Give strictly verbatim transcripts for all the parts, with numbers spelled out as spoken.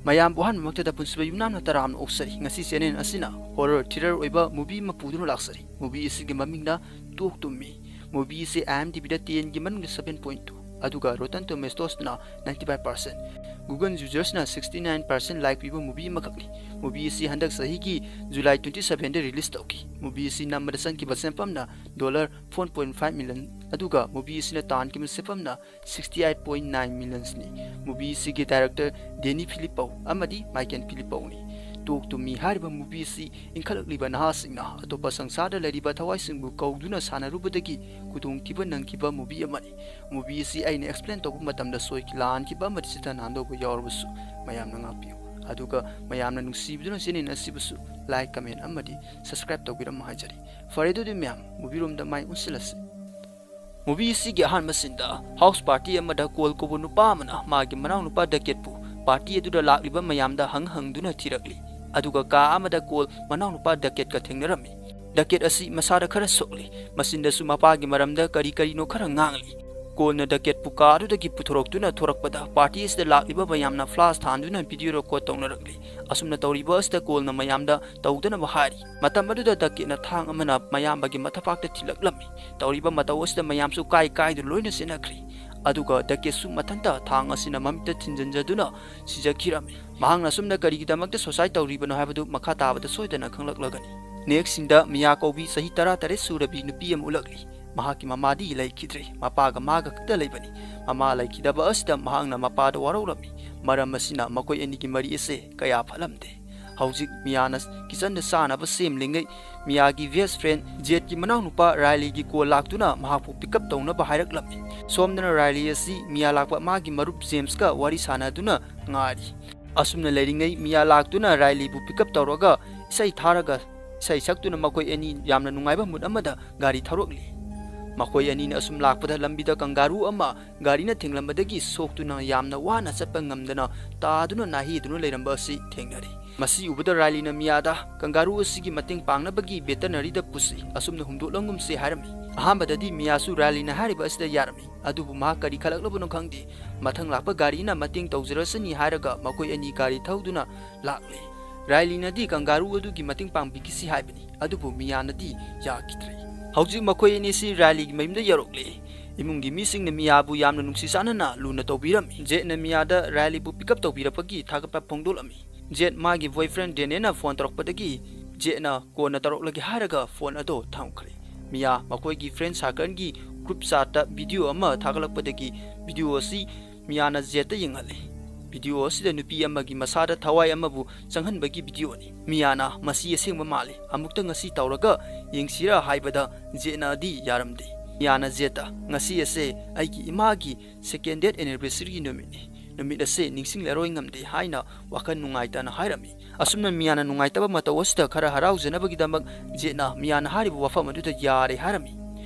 ꯃꯌꯥꯝꯕꯨ ꯑꯍꯥꯟꯕꯃꯛꯇꯗ ꯄꯨꯟꯁꯤꯕ ꯌꯨꯝꯅꯥꯝꯅ ꯇꯔꯥꯝꯅ ꯑꯣꯛꯆꯔꯤ꯫ ꯉꯁꯤ ꯆꯦꯅꯦꯜ ꯑꯁꯤꯅ horror thriller ꯑꯣꯏꯕ movie ꯑꯃ ꯄꯨꯗꯨꯅ ꯂꯥꯛꯆꯔꯤ꯫ Movie ꯑꯁꯤꯒꯤ ꯃꯃꯤꯡꯅ ꯇꯣꯛ ꯇꯨꯝꯃꯤ꯫ Movie ꯑꯁꯤ IMDb ꯗ ten ꯒꯤ ꯃꯅꯨꯡꯗ seven point two, ꯑꯗꯨꯒ Rotten Tomatoes ꯅ ninety five percent, Google users ꯅ sixty nine percent like ꯄꯤꯕ movie ꯑꯃꯈꯛꯅꯤ꯫ Movie ꯑꯁꯤ ꯍꯟꯗꯛ ꯆꯍꯤꯒꯤ July twenty seven ꯗ release ꯇꯧꯈꯤ꯫ Movie ꯑꯁꯤ ꯅꯝꯕꯗ ꯆꯪꯈꯤꯕ ꯁꯦꯟꯐꯝꯅ dollar four point five million, ꯑꯗꯨꯒ movie ꯑꯁꯤꯅ ꯇꯥꯟꯈꯤꯕ ꯁꯦꯟꯐꯝꯅ sixty eight point nine millions ꯅꯤ꯫ Movie ꯑꯁꯤꯒꯤ director Danny Philippou ꯑꯃꯗꯤ Michael Philippou ꯅꯤ꯫ ꯇꯣꯛ ꯇꯨꯝꯃꯤ ꯍꯥꯏꯔꯤꯕ movie ꯑꯁꯤ ꯏꯟꯈꯠꯂꯛꯂꯤꯕ ꯅꯍꯥꯁꯤꯡꯅ ꯑꯇꯣꯞꯄ ꯁꯪꯁꯥꯔꯗ ꯂꯩꯔꯤꯕ ꯊꯋꯥꯏꯁꯤꯡꯕꯨ ꯀꯧꯗꯨꯅ ꯁꯥꯟꯅꯔꯨꯕꯗꯒꯤ ꯈꯨꯗꯣꯡꯊꯤꯕ ꯅꯪꯈꯤꯕ movie ꯑꯃꯅꯤ꯫ Movie ꯑꯁꯤ ꯑꯩꯅ explain ꯇꯧꯕ ꯃꯇꯝꯗ ꯁꯣꯏꯈꯤ ꯂꯥꯟꯈꯤꯕ ꯑꯃꯗꯤ ꯆꯤꯠꯊ ꯅꯥꯟꯗꯧꯕ ꯌꯥꯎꯔꯕꯁꯨ ꯃꯌꯥꯝꯅ ꯉꯥꯛꯄꯤꯌꯨ꯫ ꯑꯗꯨꯒ ꯃꯌꯥꯝꯅ ꯅꯨꯡꯁꯤꯕꯤꯗꯨꯅ channel ꯑꯁꯤꯕꯨꯁꯨ like, comment ꯑꯃꯗꯤ subscribe ꯇꯧꯕꯤꯔꯝꯃꯨ ꯍꯥꯏꯖꯔꯤ꯫ ꯐꯔꯦ, ꯑꯗꯨꯗꯤ ꯃꯌꯥꯝ movie ꯔꯣꯝꯗ ꯃꯥꯏ ꯑꯣꯟꯁꯤꯜꯂꯁꯤ꯫ Movie ꯑꯁꯤꯒꯤ ꯑꯍꯥꯟꯕ scene ꯗ house party ꯑꯃꯗ ꯀꯣꯜ ꯀꯧꯕ ꯅꯨꯄꯥ ꯑꯃꯅ ꯃꯥꯒꯤ ꯃꯅꯥꯎꯅꯨꯄꯥ ꯗꯀꯦꯠꯄꯨ party ꯑꯗꯨꯗ ꯂꯥꯛꯂꯤꯕ ꯃꯌꯥꯝꯗ ꯍꯪ ꯍꯪꯗꯨꯅ ꯊꯤꯔꯛꯂꯤ꯫ ꯑꯗꯨꯒ ꯀꯥ ꯑꯃꯗ ꯀꯣꯜ ꯃꯅꯥꯎꯅꯨꯄꯥ ꯗꯀꯦꯠꯀ ꯊꯦꯡꯅꯔꯝꯃꯤ꯫ ꯗꯀꯦꯠ ꯑꯁꯤ ꯃꯁꯥꯗ ꯈꯔ ꯁꯣꯛꯂꯤ꯫ ꯃꯆꯤꯟꯗꯁꯨ ꯃꯄꯥꯒꯤ ꯃꯔꯝꯗ ꯀꯔꯤ ꯀꯔꯤꯅꯣ ꯈꯔ ꯉꯥꯡꯂꯤ꯫ ꯀꯣꯜꯅ ꯗꯀꯦꯠꯄꯨ ꯀꯥ ꯑꯗꯨꯗꯒꯤ ꯄꯨꯊꯣꯔꯛꯇꯨꯅ ꯊꯣꯔꯛꯄꯗ party ꯑꯁꯤꯗ ꯂꯥꯛꯂꯤꯕ ꯃꯌꯥꯝꯅ flash ꯊꯥꯟꯗꯨꯅ video record ꯇꯧꯅꯔꯛꯂꯤ꯫ ꯑꯁꯨꯝꯅ ꯇꯧꯔꯤꯕ ꯑꯁꯤꯗ ꯀꯣꯜꯅ ꯃꯌꯥꯝꯗ ꯇꯧꯗꯅꯕ ꯍꯥꯏꯔꯤ꯫ ꯃꯇꯝ ꯑꯗꯨꯗ ꯗꯀꯦꯠꯅ ꯊꯥꯡ ꯑꯃꯅ ꯃꯌꯥꯝꯕꯒꯤ ꯃꯊꯕꯥꯛꯇ ꯊꯤꯜꯂꯛꯂꯝꯃꯤ꯫ ꯇꯧꯔꯤꯕ ꯃꯇꯧ ꯑꯁꯤꯗ ꯃꯌꯥꯝꯁꯨ ꯀꯥꯏ ꯀꯥꯏꯗꯨꯅ ꯂꯣꯏꯅ ꯆꯦꯟꯅꯈ꯭ꯔꯤ꯫ ꯑꯗꯨꯒ ꯗꯀꯦꯠꯁꯨ ꯃꯊꯟꯇ ꯊꯥꯡ ꯑꯁꯤꯅ ꯃꯃꯤꯠꯇ ꯊꯤꯟꯖꯤꯟꯖꯗꯨꯅ ꯁꯤꯖꯈꯤꯔꯝꯃꯤ꯫ ꯃꯍꯥꯛꯅ ꯑꯁꯨꯝꯅ ꯀꯔꯤꯒꯤꯗꯃꯛꯇ suicide ꯇꯧꯔꯤꯕꯅꯣ ꯍꯥꯏꯕꯗꯨ ꯃꯈꯥ ꯇꯥꯕꯗ ꯁꯣꯏꯗꯅ ꯈꯪꯂꯛꯂꯒꯅꯤ꯫ Next scene ꯗ ꯃꯤꯌꯥ ꯀꯧꯕꯤ ꯆꯍꯤ ꯇꯔꯥꯇꯔꯦꯠ ꯁꯨꯔꯕꯤ ꯅꯨꯄꯤ ꯑꯃ ꯎꯠꯂꯛꯂꯤ꯫ ꯃꯍꯥꯛꯀꯤ ꯃꯃꯥꯗꯤ ꯂꯩꯈꯤꯗ꯭ꯔꯦ꯫ ꯃꯄꯥꯒ ꯃꯥꯒ ꯈꯛꯇ ꯂꯩꯕꯅꯤ꯫ ꯃꯃꯥ ꯂꯩꯈꯤꯗꯕ ꯑꯁꯤꯗ ꯃꯍꯥꯛꯅ ꯃꯄꯥꯗ ꯋꯥꯔꯧꯔꯝꯃꯤ꯫ ꯃꯔꯝ ꯑꯁꯤꯅ ꯃꯈꯣꯏ ꯑꯅꯤꯒꯤ ꯃꯔꯤ ꯑꯁꯦ ꯀꯌꯥ ꯐꯠꯂꯝꯗꯦ꯫ ꯍꯧꯖꯤꯛ ꯃꯤꯌꯥꯅ kitchen ꯗ ꯆꯥꯅꯕ ꯁꯦꯝꯂꯤꯉꯩ ꯃꯤꯌꯥꯒꯤ best friend ꯖꯦꯠꯀꯤ ꯃꯅꯥꯎꯅꯨꯄꯥ ꯔꯥꯏꯂꯤꯒꯤ ꯀꯣꯜ ꯂꯥꯛꯇꯨꯅ ꯃꯍꯥꯛꯄꯨ pick up ꯇꯧꯅꯕ ꯍꯥꯏꯔꯛꯂꯝꯃꯤ꯫ ꯁꯣꯝꯗꯅ ꯔꯥꯏꯂꯤ ꯑꯁꯤ ꯃꯤꯌꯥ ꯂꯥꯛꯄ ꯃꯥꯒꯤ ꯃꯔꯨꯞ ꯖꯦꯝꯁꯀ ꯋꯥꯔꯤ ꯁꯥꯟꯅꯗꯨꯅ ꯉꯥꯏꯔꯤ꯫ ꯑꯁꯨꯝꯅ ꯂꯩꯔꯤꯉꯩ ꯃꯤꯌꯥ ꯂꯥꯛꯇꯨꯅ ꯔꯥꯏꯂꯤꯕꯨ pick up ꯇꯧꯔꯒ ꯏꯁꯩ ꯊꯥꯔꯒ ꯏꯁꯩ ꯁꯛꯇꯨꯅ ꯃꯈꯣꯏ ꯑꯅꯤ ꯌꯥꯝꯅ ꯅꯨꯡꯉꯥꯏꯕ mood ꯑꯃꯗ ꯒꯥꯔꯤ ꯊꯧꯔꯛꯂꯤ꯫ ꯃꯈꯣꯏ ꯑꯅꯤꯅ ꯑꯁꯨꯝ ꯂꯥꯛꯄꯗ ꯂꯝꯕꯤꯗ ꯀꯪꯒꯥꯔꯨ ꯑꯃ ꯒꯥꯔꯤꯅ ꯊꯦꯡꯂꯝꯕꯗꯒꯤ ꯁꯣꯛꯇꯨꯅ ꯌꯥꯝꯅ ꯋꯥꯅ ꯆꯠꯄ ꯉꯝꯗꯅ ꯇꯥꯗꯨꯅ ꯅꯥꯍꯦꯗꯨꯅ ꯂꯩꯔꯝꯕ ꯑꯁꯤ ꯊꯦꯡꯅꯔꯤ꯫ ꯃꯁꯤ ꯎꯕꯗ ꯔꯥꯏꯂꯤꯅ ꯃꯤꯌꯥꯗ ꯀꯪꯒꯥꯔꯨ ꯑꯁꯤꯒꯤ ꯃꯇꯦꯡ ꯄꯥꯡꯅꯕꯒꯤ ꯚꯦꯇꯔꯅꯔꯤꯗ ꯄꯨꯁꯤ, ꯑꯁꯨꯝꯅ ꯍꯨꯝꯗꯣꯛꯂꯝꯒꯨꯝꯁꯤ ꯍꯥꯏꯔꯝꯃꯤ꯫ ꯑꯍꯥꯟꯕꯗꯗꯤ ꯃꯤꯌꯥꯁꯨ ꯔꯥꯏꯂꯤꯅ ꯍꯥꯏꯔꯤꯕ ꯑꯁꯤꯗ ꯌꯥꯔꯝꯃꯤ, ꯑꯗꯨꯕꯨ ꯃꯍꯥꯛ ꯀꯔꯤ ꯈꯜꯂꯛꯂꯕꯅꯣ ꯈꯪꯗꯦ, ꯃꯊꯪ ꯂꯥꯛꯄ ꯒꯥꯔꯤꯅ ꯃꯇꯦꯡ ꯇꯧꯖꯔꯁꯅꯤ ꯍꯥꯏꯔꯒ ꯃꯈꯣꯏ ꯑꯅꯤ ꯒꯥꯔꯤ ꯊꯧꯗꯨꯅ ꯂꯥꯛꯂꯦ꯫ ꯔꯥꯏꯂꯤꯅꯗꯤ ꯀꯪꯒꯥꯔꯨ ꯑꯗꯨꯒꯤ ꯃꯇꯦꯡ ꯄꯥꯡꯕꯤꯈꯤꯁꯤ ꯍꯥꯏꯕꯅꯤ, ꯑꯗꯨꯕꯨ ꯃꯤꯌꯥꯅꯗꯤ ꯌꯥꯈꯤꯗ꯭ꯔꯦ꯫ ꯍꯧꯖꯤꯛ ꯃꯈꯣꯏ ꯑꯅꯤꯁꯤ ꯔꯥꯏꯂꯤꯒꯤ ꯃꯌꯨꯝꯗ ꯌꯧꯔꯛꯂꯦ꯫ ꯏꯃꯨꯡꯒꯤ ꯃꯤꯁꯤꯡꯅ ꯃꯤꯌꯥꯕꯨ ꯌꯥꯝꯅ ꯅꯨꯡꯁꯤ ꯆꯥꯟꯅꯅ ꯂꯨꯅ ꯇꯧꯕꯤꯔꯝꯃꯤ꯫ ꯖꯦꯠꯅ ꯃꯤꯌꯥꯗ ꯔꯥꯏꯂꯤꯕꯨ ꯄꯤꯛ ꯑꯞ ꯇꯧꯕꯤꯔꯛꯄꯒꯤ ꯊꯥꯒꯠꯄ ꯐꯣꯡꯗꯣꯛꯂꯝꯃꯤ꯫ ꯖꯦꯠ ꯃꯥꯒꯤ ꯕꯣꯏꯐ꯭ꯔꯦꯟ ꯗꯦꯅꯦꯅ ꯐꯣꯟ ꯇꯧꯔꯛꯄꯗꯒꯤ ꯖꯦꯠꯅ ꯀꯣꯟꯅ ꯇꯧꯔꯛꯂꯒꯦ ꯍꯥꯏꯔꯒ ꯐꯣꯟ ꯑꯗꯣ ꯊꯝꯈ꯭ꯔꯦ꯫ ꯃꯤꯌꯥ ꯃꯈꯣꯏꯒꯤ ꯐ꯭ꯔꯦꯟ ꯁꯥꯔꯀꯜꯒꯤ ꯒ꯭ꯔꯨꯞ ꯆꯥꯠꯇ ꯚꯤꯗꯤꯑꯣ ꯑꯃ ꯊꯥꯒꯠꯂꯛꯄꯗꯒꯤ ꯚꯤꯗꯤꯑꯣ ꯑꯁꯤ ꯃꯤꯌꯥꯅ ꯖꯦꯠꯇ ꯌꯦꯡꯍꯜꯂꯤ꯫ ꯚꯤꯗꯤꯑꯣ ꯑꯁꯤꯗ ꯅꯨꯄꯤ ꯑꯃꯒꯤ ꯃꯁꯥꯗ ꯊꯋꯥꯏ ꯑꯃꯕꯨ ꯆꯪꯍꯟꯕꯒꯤ ꯚꯤꯗꯤꯑꯣꯅꯤ꯫ ꯃꯤꯌꯥꯅ ꯃꯁꯤ ꯑꯁꯦꯡꯕ ꯃꯥꯜꯂꯤ, ꯑꯃꯨꯛꯇ ꯉꯁꯤ ꯇꯧꯔꯒ ꯌꯦꯡꯁꯤꯔꯥ ꯍꯥꯏꯕꯗ ꯖꯦꯠꯅꯗꯤ ꯌꯥꯔꯝꯗꯦ꯫ ꯃꯤꯌꯥꯅ ꯖꯦꯠꯇ, "ꯉꯁꯤ ꯑꯁꯦ ꯑꯩꯒꯤ ꯏꯃꯥꯒꯤ ꯁꯦꯀꯦꯟ ꯗꯦꯠ ꯑꯦꯅꯤꯚꯔꯁꯔꯤꯒꯤ ꯅꯨꯃꯤꯠꯅꯤ꯫ ꯅꯨꯃꯤꯠ ꯑꯁꯦ ꯅꯤꯡꯁꯤꯡꯂꯔꯣꯏ ꯉꯝꯗꯦ" ꯍꯥꯏꯅ ꯋꯥꯈꯜ ꯅꯨꯡꯉꯥꯏꯇꯅ ꯍꯥꯏꯔꯝꯃꯤ꯫ ꯑꯁꯨꯝꯅ ꯃꯤꯌꯥꯅ ꯅꯨꯡꯉꯥꯏꯇꯕ ꯃꯇꯧ ꯑꯁꯤꯗ ꯈꯔ ꯍꯔꯥꯎꯖꯅꯕꯒꯤꯗꯃꯛ ꯖꯦꯠꯅ ꯃꯤꯌꯥꯅ ꯍꯥꯏꯔꯤꯕ ꯋꯥꯐꯝ ꯑꯗꯨꯗ ꯌꯥꯔꯦ ꯍꯥꯏꯔꯝꯃꯤ꯫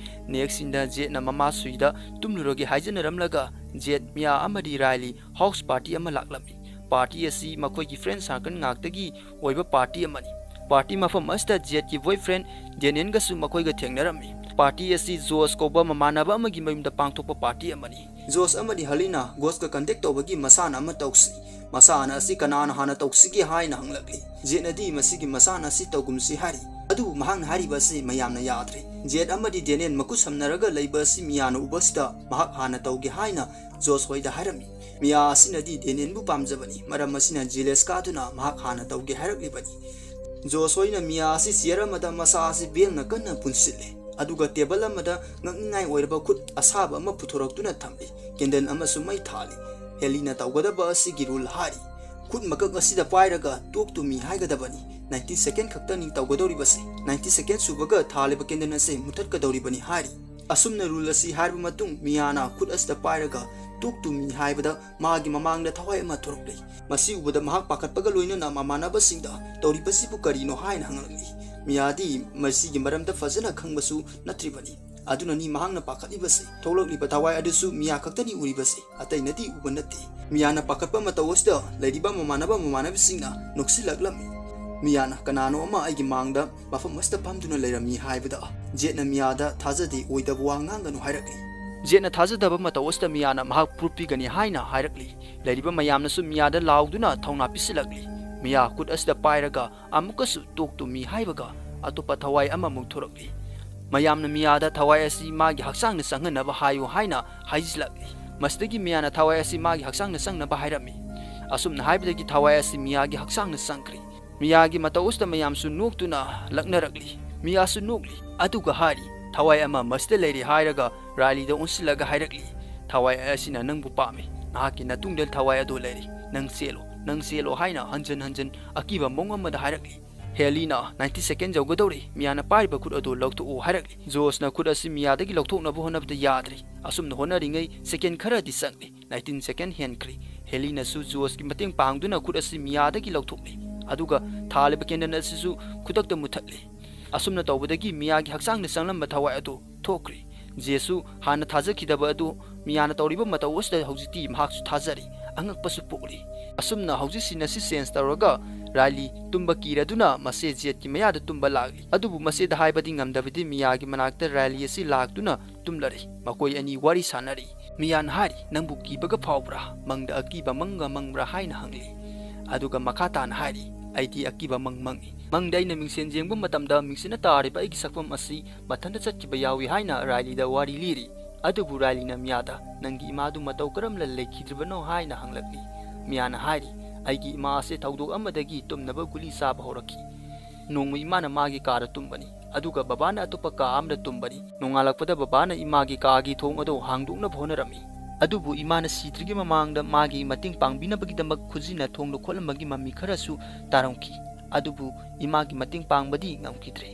ꯅꯦꯛꯁ ꯁꯤꯟꯗ ꯖꯦꯠꯅ ꯃꯃꯥ ꯁꯨꯏꯗ ꯇꯨꯝꯂꯨꯔꯒꯦ ꯍꯥꯏꯖꯅꯔꯝꯂꯒ ꯖꯦꯠ, ꯃꯤꯌꯥ ꯑꯃꯗꯤ ꯔꯥꯏꯂꯤ ꯍꯥꯎꯁ ꯄꯥꯔꯇꯤ ꯑꯃ ꯂꯥꯛꯂꯝꯃꯤ꯫ ꯄꯥꯔꯇꯤ ꯑꯁꯤ ꯃꯈꯣꯏꯒꯤ ꯐ꯭ꯔꯦꯟ ꯁꯥꯔꯀꯜ ꯉꯥꯛꯇꯒꯤ ꯑꯣꯏꯕ ꯄꯥꯔꯇꯤ ꯑꯃꯅꯤ꯫ ꯄꯥꯔꯇꯤ ꯃꯐꯝ ꯑꯁꯤꯗ ꯖꯦꯠꯀꯤ ꯕꯣꯏꯐ꯭ꯔꯦꯟ ꯗꯦꯅꯤꯌꯦꯜꯒꯁꯨ ꯃꯈꯣꯏꯒ ꯊꯦꯡꯅꯔꯝꯃꯤ꯫ ꯄꯥꯔꯇꯤ ꯑꯁꯤ ꯖꯣꯁ ꯀꯧꯕ ꯃꯃꯥꯟꯅꯕ ꯑꯃꯒꯤ ꯃꯌꯨꯝꯗ ꯄꯥꯡꯊꯣꯛꯄ ꯄꯥꯔꯇꯤ ꯑꯃꯅꯤ꯫ ꯖꯣꯁ ꯑꯃꯗꯤ ꯍꯂꯤꯅ ꯒꯣꯁꯀ ꯀꯟꯇꯦꯛ ꯇꯧꯕꯒꯤ ꯃꯁꯥꯟꯅ ꯑꯃ ꯇꯧꯁꯤ, ꯃꯁꯥꯟꯅ ꯑꯁꯤ ꯀꯅꯥꯅ ꯍꯥꯟꯅ ꯇꯧꯁꯤꯒꯦ ꯍꯥꯏꯅ ꯍꯪꯂꯛꯂꯤ꯫ ꯖꯦꯠꯅꯗꯤ ꯃꯁꯤꯒꯤ ꯃꯁꯥꯟꯅ ꯑꯁꯤ ꯇꯧꯒꯨꯝꯁꯤ ꯍꯥꯏꯔꯤ, ꯑꯗꯨꯕꯨ ꯃꯍꯥꯛꯅ ꯍꯥꯏꯔꯤꯕ ꯑꯁꯤ ꯃꯌꯥꯝꯅ ꯌꯥꯗ꯭ꯔꯦ꯫ ꯖꯦꯠ ꯑꯃꯗꯤ ꯗꯦꯅꯤꯌꯦꯜ ꯃꯈꯨꯠ ꯁꯝꯅꯔꯒ ꯂꯩꯕ ꯑꯁꯤ ꯃꯤꯌꯥꯅ ꯎꯕꯁꯤꯗ ꯃꯍꯥꯛ ꯍꯥꯟꯅ ꯇꯧꯒꯦ ꯍꯥꯏꯅ ꯖꯣꯁ ꯍꯣꯏꯗ ꯍꯥꯏꯔꯝꯃꯤ꯫ ꯃꯤꯌꯥ ꯑꯁꯤꯅꯗꯤ ꯗꯦꯅꯤꯌꯦꯜꯕꯨ ꯄꯥꯝꯖꯕꯅꯤ, ꯃꯔꯝ ꯑꯁꯤꯅ ꯖꯦꯂꯦꯁ ꯀꯥꯗꯨꯅ ꯃꯍꯥꯛ ꯍꯥꯟꯅ ꯇꯧꯒꯦ ꯍꯥꯏꯔꯛꯂꯤꯕꯅꯤ꯫ ꯖꯣꯁ ꯍꯣꯏꯅ ꯃꯤꯌꯥ ꯑꯁꯤ ꯆꯤꯌꯔ ꯑꯃꯗ ꯃꯁꯥ ꯑꯁꯤ ꯕꯦꯜꯅ ꯀꯟꯅ ꯄꯨꯟꯁꯤꯜꯂꯦ, ꯑꯗꯨꯒ ꯇꯦꯕꯜ ꯑꯃꯗ ꯉꯛꯅꯤꯡꯉꯥꯏ ꯑꯣꯏꯔꯕ ꯈꯨꯠ ꯑꯁꯥꯕ ꯑꯃ ꯄꯨꯊꯣꯔꯛꯇꯨꯅ ꯊꯝꯂꯤ꯫ ꯀꯦꯟꯗꯜ ꯑꯃꯁꯨ ꯃꯩ ꯊꯥꯜꯂꯤ꯫ ꯍꯦꯂꯤꯅ ꯇꯧꯒꯗꯕ ꯑꯁꯤꯒꯤ ꯔꯨꯜ ꯍꯥꯏꯔꯤ꯫ ꯈꯨꯠ ꯃꯀꯛ ꯑꯁꯤꯗ ꯄꯥꯏꯔꯒ "Talk to me" ꯍꯥꯏꯒꯗꯕꯅꯤ꯫ ꯅꯥꯏꯟꯇꯤ ꯁꯦꯀꯦꯟ ꯈꯛꯇꯅꯤ ꯇꯧꯒꯗꯧꯔꯤꯕꯁꯤ꯫ ꯅꯥꯏꯟꯇꯤ ꯁꯦꯀꯦꯟ ꯁꯨꯕꯒ ꯊꯥꯜꯂꯤꯕ ꯀꯦꯟꯗꯜ ꯑꯁꯤ ꯃꯨꯊꯠꯀꯗꯧꯔꯤꯕꯅꯤ ꯍꯥꯏꯔꯤ꯫ ꯑꯁꯨꯝꯅ ꯔꯨꯜ ꯑꯁꯤ ꯍꯥꯏꯔꯕ ꯃꯇꯨꯡ, ꯃꯤꯌꯥꯅ ꯈꯨꯠ ꯑꯁꯤꯗ ꯄꯥꯏꯔꯒ "Talk to me" ꯍꯥꯏꯕꯗ ꯃꯥꯒꯤ ꯃꯃꯥꯡꯗ ꯊꯋꯥꯏ ꯑꯃ ꯊꯣꯔꯛꯂꯤ꯫ ꯃꯁꯤ ꯎꯕꯗ ꯃꯍꯥꯛ ꯄꯥꯈꯠꯄꯒ ꯂꯣꯏꯅꯅ ꯃꯃꯥꯟꯅꯕꯁꯤꯡꯗ "ꯇꯧꯔꯤꯕꯁꯤꯕꯨ ꯀꯔꯤꯅꯣ?" ꯍꯥꯏꯅ ꯍꯪꯂꯛꯂꯤ꯫ ꯃꯤꯌꯥꯗꯤ ꯃꯁꯤꯒꯤ ꯃꯔꯝꯗ ꯐꯖꯅ ꯈꯪꯕꯁꯨ ꯅꯠꯇ꯭ꯔꯤꯕꯅꯤ꯫ ꯑꯗꯨꯅꯅꯤ ꯃꯍꯥꯛꯅ ꯄꯥꯈꯠꯂꯤꯕꯁꯦ꯫ ꯊꯣꯛꯂꯛꯂꯤꯕ ꯊꯋꯥꯏ ꯑꯗꯨꯁꯨ ꯃꯤꯌꯥ ꯈꯛꯇꯅꯤ ꯎꯔꯤꯕꯁꯦ, ꯑꯇꯩꯅꯗꯤ ꯎꯕ ꯅꯠꯇꯦ꯫ ꯃꯤꯌꯥꯅ ꯄꯥꯈꯠꯄ ꯃꯇꯧ ꯑꯁꯤꯗ ꯂꯩꯔꯤꯕ ꯃꯃꯥꯟꯅꯕ ꯃꯃꯥꯟꯅꯕꯤꯁꯤꯡꯅ ꯅꯣꯛꯁꯤꯜꯂꯛꯂꯝꯃꯤ꯫ ꯃꯤꯌꯥꯅ ꯀꯅꯥꯅꯣ ꯑꯃ ꯑꯩꯒꯤ ꯃꯥꯡꯗ ꯃꯐꯝ ꯑꯁꯤꯗ ꯐꯝꯗꯨꯅ ꯂꯩꯔꯝꯃꯤ ꯍꯥꯏꯕꯗ ꯖꯦꯠꯅ ꯃꯤꯌꯥꯗ ꯊꯥꯖꯗꯦ, ꯑꯣꯏꯗꯕ ꯋꯥ ꯉꯥꯡꯒꯅꯨ ꯍꯥꯏꯔꯛꯂꯤ꯫ ꯖꯦꯠꯅ ꯊꯥꯖꯗꯕ ꯃꯇꯧ ꯑꯁꯤꯗ ꯃꯤꯌꯥꯅ ꯃꯍꯥꯛ ꯄ꯭ꯔꯨꯐ ꯄꯤꯒꯅꯤ ꯍꯥꯏꯅ ꯍꯥꯏꯔꯛꯂꯤ꯫ ꯂꯩꯔꯤꯕ ꯃꯌꯥꯝꯅꯁꯨ ꯃꯤꯌꯥꯗ ꯂꯥꯎꯗꯨꯅ ꯊꯧꯅꯥ ꯄꯤꯁꯤꯜꯂꯛꯂꯤ꯫ ꯃꯤꯌꯥ ꯈꯨꯠ ꯑꯁꯤꯗ ꯄꯥꯏꯔꯒ ꯑꯃꯨꯛꯀꯁꯨ ꯇꯣꯛ ꯇꯨꯝꯃꯤ ꯍꯥꯏꯕꯒ ꯑꯇꯣꯞꯄ ꯊꯋꯥꯏ ꯑꯃꯃꯨꯛ ꯊꯣꯔꯛꯂꯤ꯫ ꯃꯌꯥꯝꯅ ꯃꯤꯌꯥꯗ ꯊꯋꯥꯏ ꯑꯁꯤ ꯃꯥꯒꯤ ꯍꯛꯆꯥꯡꯗ ꯆꯪꯍꯟꯅꯕ ꯍꯥꯏꯌꯨ ꯍꯥꯏꯅ ꯍꯥꯏꯖꯤꯜꯂꯛꯂꯤ꯫ ꯃꯁꯤꯗꯒꯤ ꯃꯤꯌꯥꯅ ꯊꯋꯥꯏ ꯑꯁꯤ ꯃꯥꯒꯤ ꯍꯛꯆꯥꯡꯗ ꯆꯪꯅꯕ ꯍꯥꯏꯔꯝꯃꯤ꯫ ꯑꯁꯨꯝꯅ ꯍꯥꯏꯕꯗꯒꯤ ꯊꯋꯥꯏ ꯑꯁꯤ ꯃꯤꯌꯥꯒꯤ ꯍꯛꯆꯥꯡꯗ ꯆꯪꯈ꯭ꯔꯤ꯫ ꯃꯤꯌꯥꯒꯤ ꯃꯇꯧ ꯑꯁꯤꯗ ꯃꯌꯥꯝꯁꯨ ꯅꯣꯛꯇꯨꯅ ꯂꯛꯅꯔꯛꯂꯤ꯫ ꯃꯤꯌꯥꯁꯨ ꯅꯣꯛꯂꯤ꯫ ꯑꯗꯨꯒ ꯍꯥꯏꯔꯤ, "ꯊꯋꯥꯏ ꯑꯃ ꯃꯁꯤꯗ ꯂꯩꯔꯦ" ꯍꯥꯏꯔꯒ ꯔꯥꯏꯂꯤꯗ ꯑꯣꯟꯁꯤꯜꯂꯒ ꯍꯥꯏꯔꯛꯂꯤ, "ꯊꯋꯥꯏ ꯑꯁꯤꯅ ꯅꯪꯕꯨ ꯄꯥꯝꯃꯤ꯫ ꯅꯍꯥꯛꯀꯤ ꯅꯇꯨꯡꯗ ꯊꯋꯥꯏ ꯑꯗꯨ ꯂꯩꯔꯤ꯫ ꯅꯪ ꯆꯦꯜꯂꯣ, ꯅꯪ ꯆꯦꯜꯂꯣ" ꯍꯥꯏꯅ ꯍꯟꯖꯟ ꯍꯟꯖꯟ ꯑꯀꯤꯕ ꯃꯑꯣꯡ ꯑꯃꯗ ꯍꯥꯏꯔꯛꯂꯤ꯫ ꯍꯦꯂꯤꯅ, "ꯅꯥꯏꯟꯇꯤ ꯁꯦꯀꯦꯟ ꯌꯧꯒꯗꯧꯔꯤ, ꯃꯤꯌꯥꯅ ꯄꯥꯏꯔꯤꯕ ꯈꯨꯠ ꯑꯗꯨ ꯂꯧꯊꯣꯛꯎ" ꯍꯥꯏꯔꯛꯂꯤ꯫ ꯖꯣꯁꯅ ꯈꯨꯠ ꯑꯁꯤ ꯃꯤꯌꯥꯗꯒꯤ ꯂꯧꯊꯣꯛꯅꯕ ꯍꯣꯠꯅꯕꯗ ꯌꯥꯗ꯭ꯔꯤ꯫ ꯑꯁꯨꯝꯅ ꯍꯣꯠꯅꯔꯤꯉꯩ ꯁꯦꯀꯦꯟ ꯈꯔꯗꯤ ꯆꯪꯂꯤ꯫ ꯅꯥꯏꯟꯇꯤꯟ ꯁꯦꯀꯦꯟ ꯍꯦꯟꯈ꯭ꯔꯤ꯫ ꯍꯦꯂꯤꯅꯁꯨ ꯖꯣꯁꯀꯤ ꯃꯇꯦꯡ ꯄꯥꯡꯗꯨꯅ ꯈꯨꯠ ꯑꯁꯤ ꯃꯤꯌꯥꯗꯒꯤ ꯂꯧꯊꯣꯛꯂꯤ꯫ ꯑꯗꯨꯒ ꯊꯥꯜꯂꯤꯕ ꯀꯦꯟꯗꯜ ꯑꯁꯤꯁꯨ ꯈꯨꯗꯛꯇ ꯃꯨꯊꯠꯂꯤ꯫ ꯑꯁꯨꯝꯅ ꯇꯧꯕꯗꯒꯤ ꯃꯤꯌꯥꯒꯤ ꯍꯛꯆꯥꯡꯗ ꯆꯪꯂꯝꯕ ꯊꯋꯥꯏ ꯑꯗꯨ ꯊꯣꯛꯈ꯭ꯔꯤ꯫ ꯖꯦꯁꯨ ꯍꯥꯟꯅ ꯊꯥꯖꯈꯤꯗꯕ ꯑꯗꯨ ꯃꯤꯌꯥꯅ ꯇꯧꯔꯤꯕ ꯃꯇꯧ ꯑꯁꯤꯗ ꯍꯧꯖꯤꯛꯇꯤ ꯃꯍꯥꯛꯁꯨ ꯊꯥꯖꯔꯤ꯫ ꯑꯉꯛꯄꯁꯨ ꯄꯣꯛꯂꯤ꯫ ꯑꯁꯨꯝꯅ ꯍꯧꯖꯤꯛ ꯁꯤꯟ ꯑꯁꯤ ꯆꯦꯟꯖ ꯇꯧꯔꯒ ꯔꯥꯏꯂꯤ ꯇꯨꯝꯕ ꯀꯤꯔꯗꯨꯅ ꯃꯆꯦ ꯖꯦꯠꯀꯤ ꯃꯌꯥꯗ ꯇꯨꯝꯕ ꯂꯥꯛꯂꯤ꯫ ꯑꯗꯨꯕꯨ ꯃꯆꯦꯗ ꯍꯥꯏꯕꯗꯤ ꯉꯝꯗꯕꯗꯤ ꯃꯤꯌꯥꯒꯤ ꯃꯅꯥꯛꯇ ꯔꯥꯏꯂꯤ ꯑꯁꯤ ꯂꯥꯛꯇꯨꯅ ꯇꯨꯝꯂꯔꯤ꯫ ꯃꯈꯣꯏ ꯑꯅꯤ ꯋꯥꯔꯤ ꯁꯥꯟꯅꯔꯤ꯫ ꯃꯤꯌꯥꯅ ꯍꯥꯏꯔꯤ, "ꯅꯪꯕꯨ ꯀꯤꯕꯒ ꯐꯥꯎꯕ꯭ꯔꯥ? ꯃꯪꯗ ꯑꯀꯤꯕ ꯃꯪꯒ ꯃꯪꯕ꯭ꯔꯥ?" ꯍꯥꯏꯅ ꯍꯪꯂꯤ꯫ ꯑꯗꯨꯒ ꯃꯈꯥ ꯇꯥꯅ ꯍꯥꯏꯔꯤ, "ꯑꯩꯗꯤ ꯑꯀꯤꯕ ꯃꯪ ꯃꯪꯉꯤ꯫ ꯃꯪꯗ ꯑꯩꯅ ꯃꯤꯡꯁꯦꯟ ꯌꯦꯡꯕ ꯃꯇꯝꯗ ꯃꯤꯡꯁꯦꯟꯅ ꯇꯥꯔꯤꯕ ꯑꯩꯒꯤ ꯁꯛꯐꯝ ꯑꯁꯤ ꯃꯊꯟꯇ ꯆꯠꯈꯤꯕ ꯌꯥꯎꯏ" ꯍꯥꯏꯅ ꯔꯥꯏꯂꯤꯗ ꯋꯥꯔꯤ ꯂꯤꯔꯤ꯫ ꯑꯗꯨꯕꯨ ꯔꯥꯏꯂꯤꯅ ꯃꯤꯌꯥꯗ, "ꯅꯪꯒꯤ ꯏꯃꯥꯗꯨ ꯃꯇꯧ ꯀꯔꯝꯅ ꯂꯩꯈꯤꯗ꯭ꯔꯤꯕꯅꯣ?" ꯍꯥꯏꯅ ꯍꯪꯂꯛꯂꯤ꯫ ꯃꯤꯌꯥꯅ ꯍꯥꯏꯔꯤ, "ꯑꯩꯒꯤ ꯏꯃꯥ ꯑꯁꯤ ꯊꯧꯗꯣꯛ ꯑꯃꯗꯒꯤ ꯇꯨꯝꯅꯕ ꯒꯨꯂꯤ ꯆꯥꯕ ꯍꯧꯔꯛꯈꯤ꯫ ꯅꯣꯡꯃ ꯏꯃꯥꯅ ꯃꯥꯒꯤ ꯀꯥꯗ ꯇꯨꯝꯕꯅꯤ, ꯑꯗꯨꯒ ꯕꯕꯥꯅ ꯑꯇꯣꯞꯄ ꯀꯥ ꯑꯃꯗ ꯇꯨꯝꯕꯅꯤ꯫ ꯅꯣꯡꯉꯥꯜꯂꯛꯄꯗ ꯕꯕꯥꯅ ꯏꯃꯥꯒꯤ ꯀꯥꯒꯤ ꯊꯣꯡ ꯑꯗꯨ ꯍꯥꯡꯗꯣꯛꯅꯕ ꯍꯣꯠꯅꯔꯝꯃꯤ꯫ ꯑꯗꯨꯕꯨ ꯏꯃꯥꯅ ꯁꯤꯗ꯭ꯔꯤꯉꯩ ꯃꯃꯥꯡꯗ ꯃꯥꯒꯤ ꯃꯇꯦꯡ ꯄꯥꯡꯕꯤꯅꯕꯒꯤꯗꯃꯛ ꯈꯨꯖꯤꯟꯅ ꯊꯣꯡꯗ ꯈꯣꯠꯂꯝꯕꯒꯤ ꯃꯃꯤ ꯈꯔꯁꯨ ꯇꯥꯔꯝꯈꯤ꯫ ꯑꯗꯨꯕꯨ ꯏꯃꯥꯒꯤ ꯃꯇꯦꯡ ꯄꯥꯡꯕꯗꯤ ꯉꯝꯈꯤꯗ꯭ꯔꯦ꯫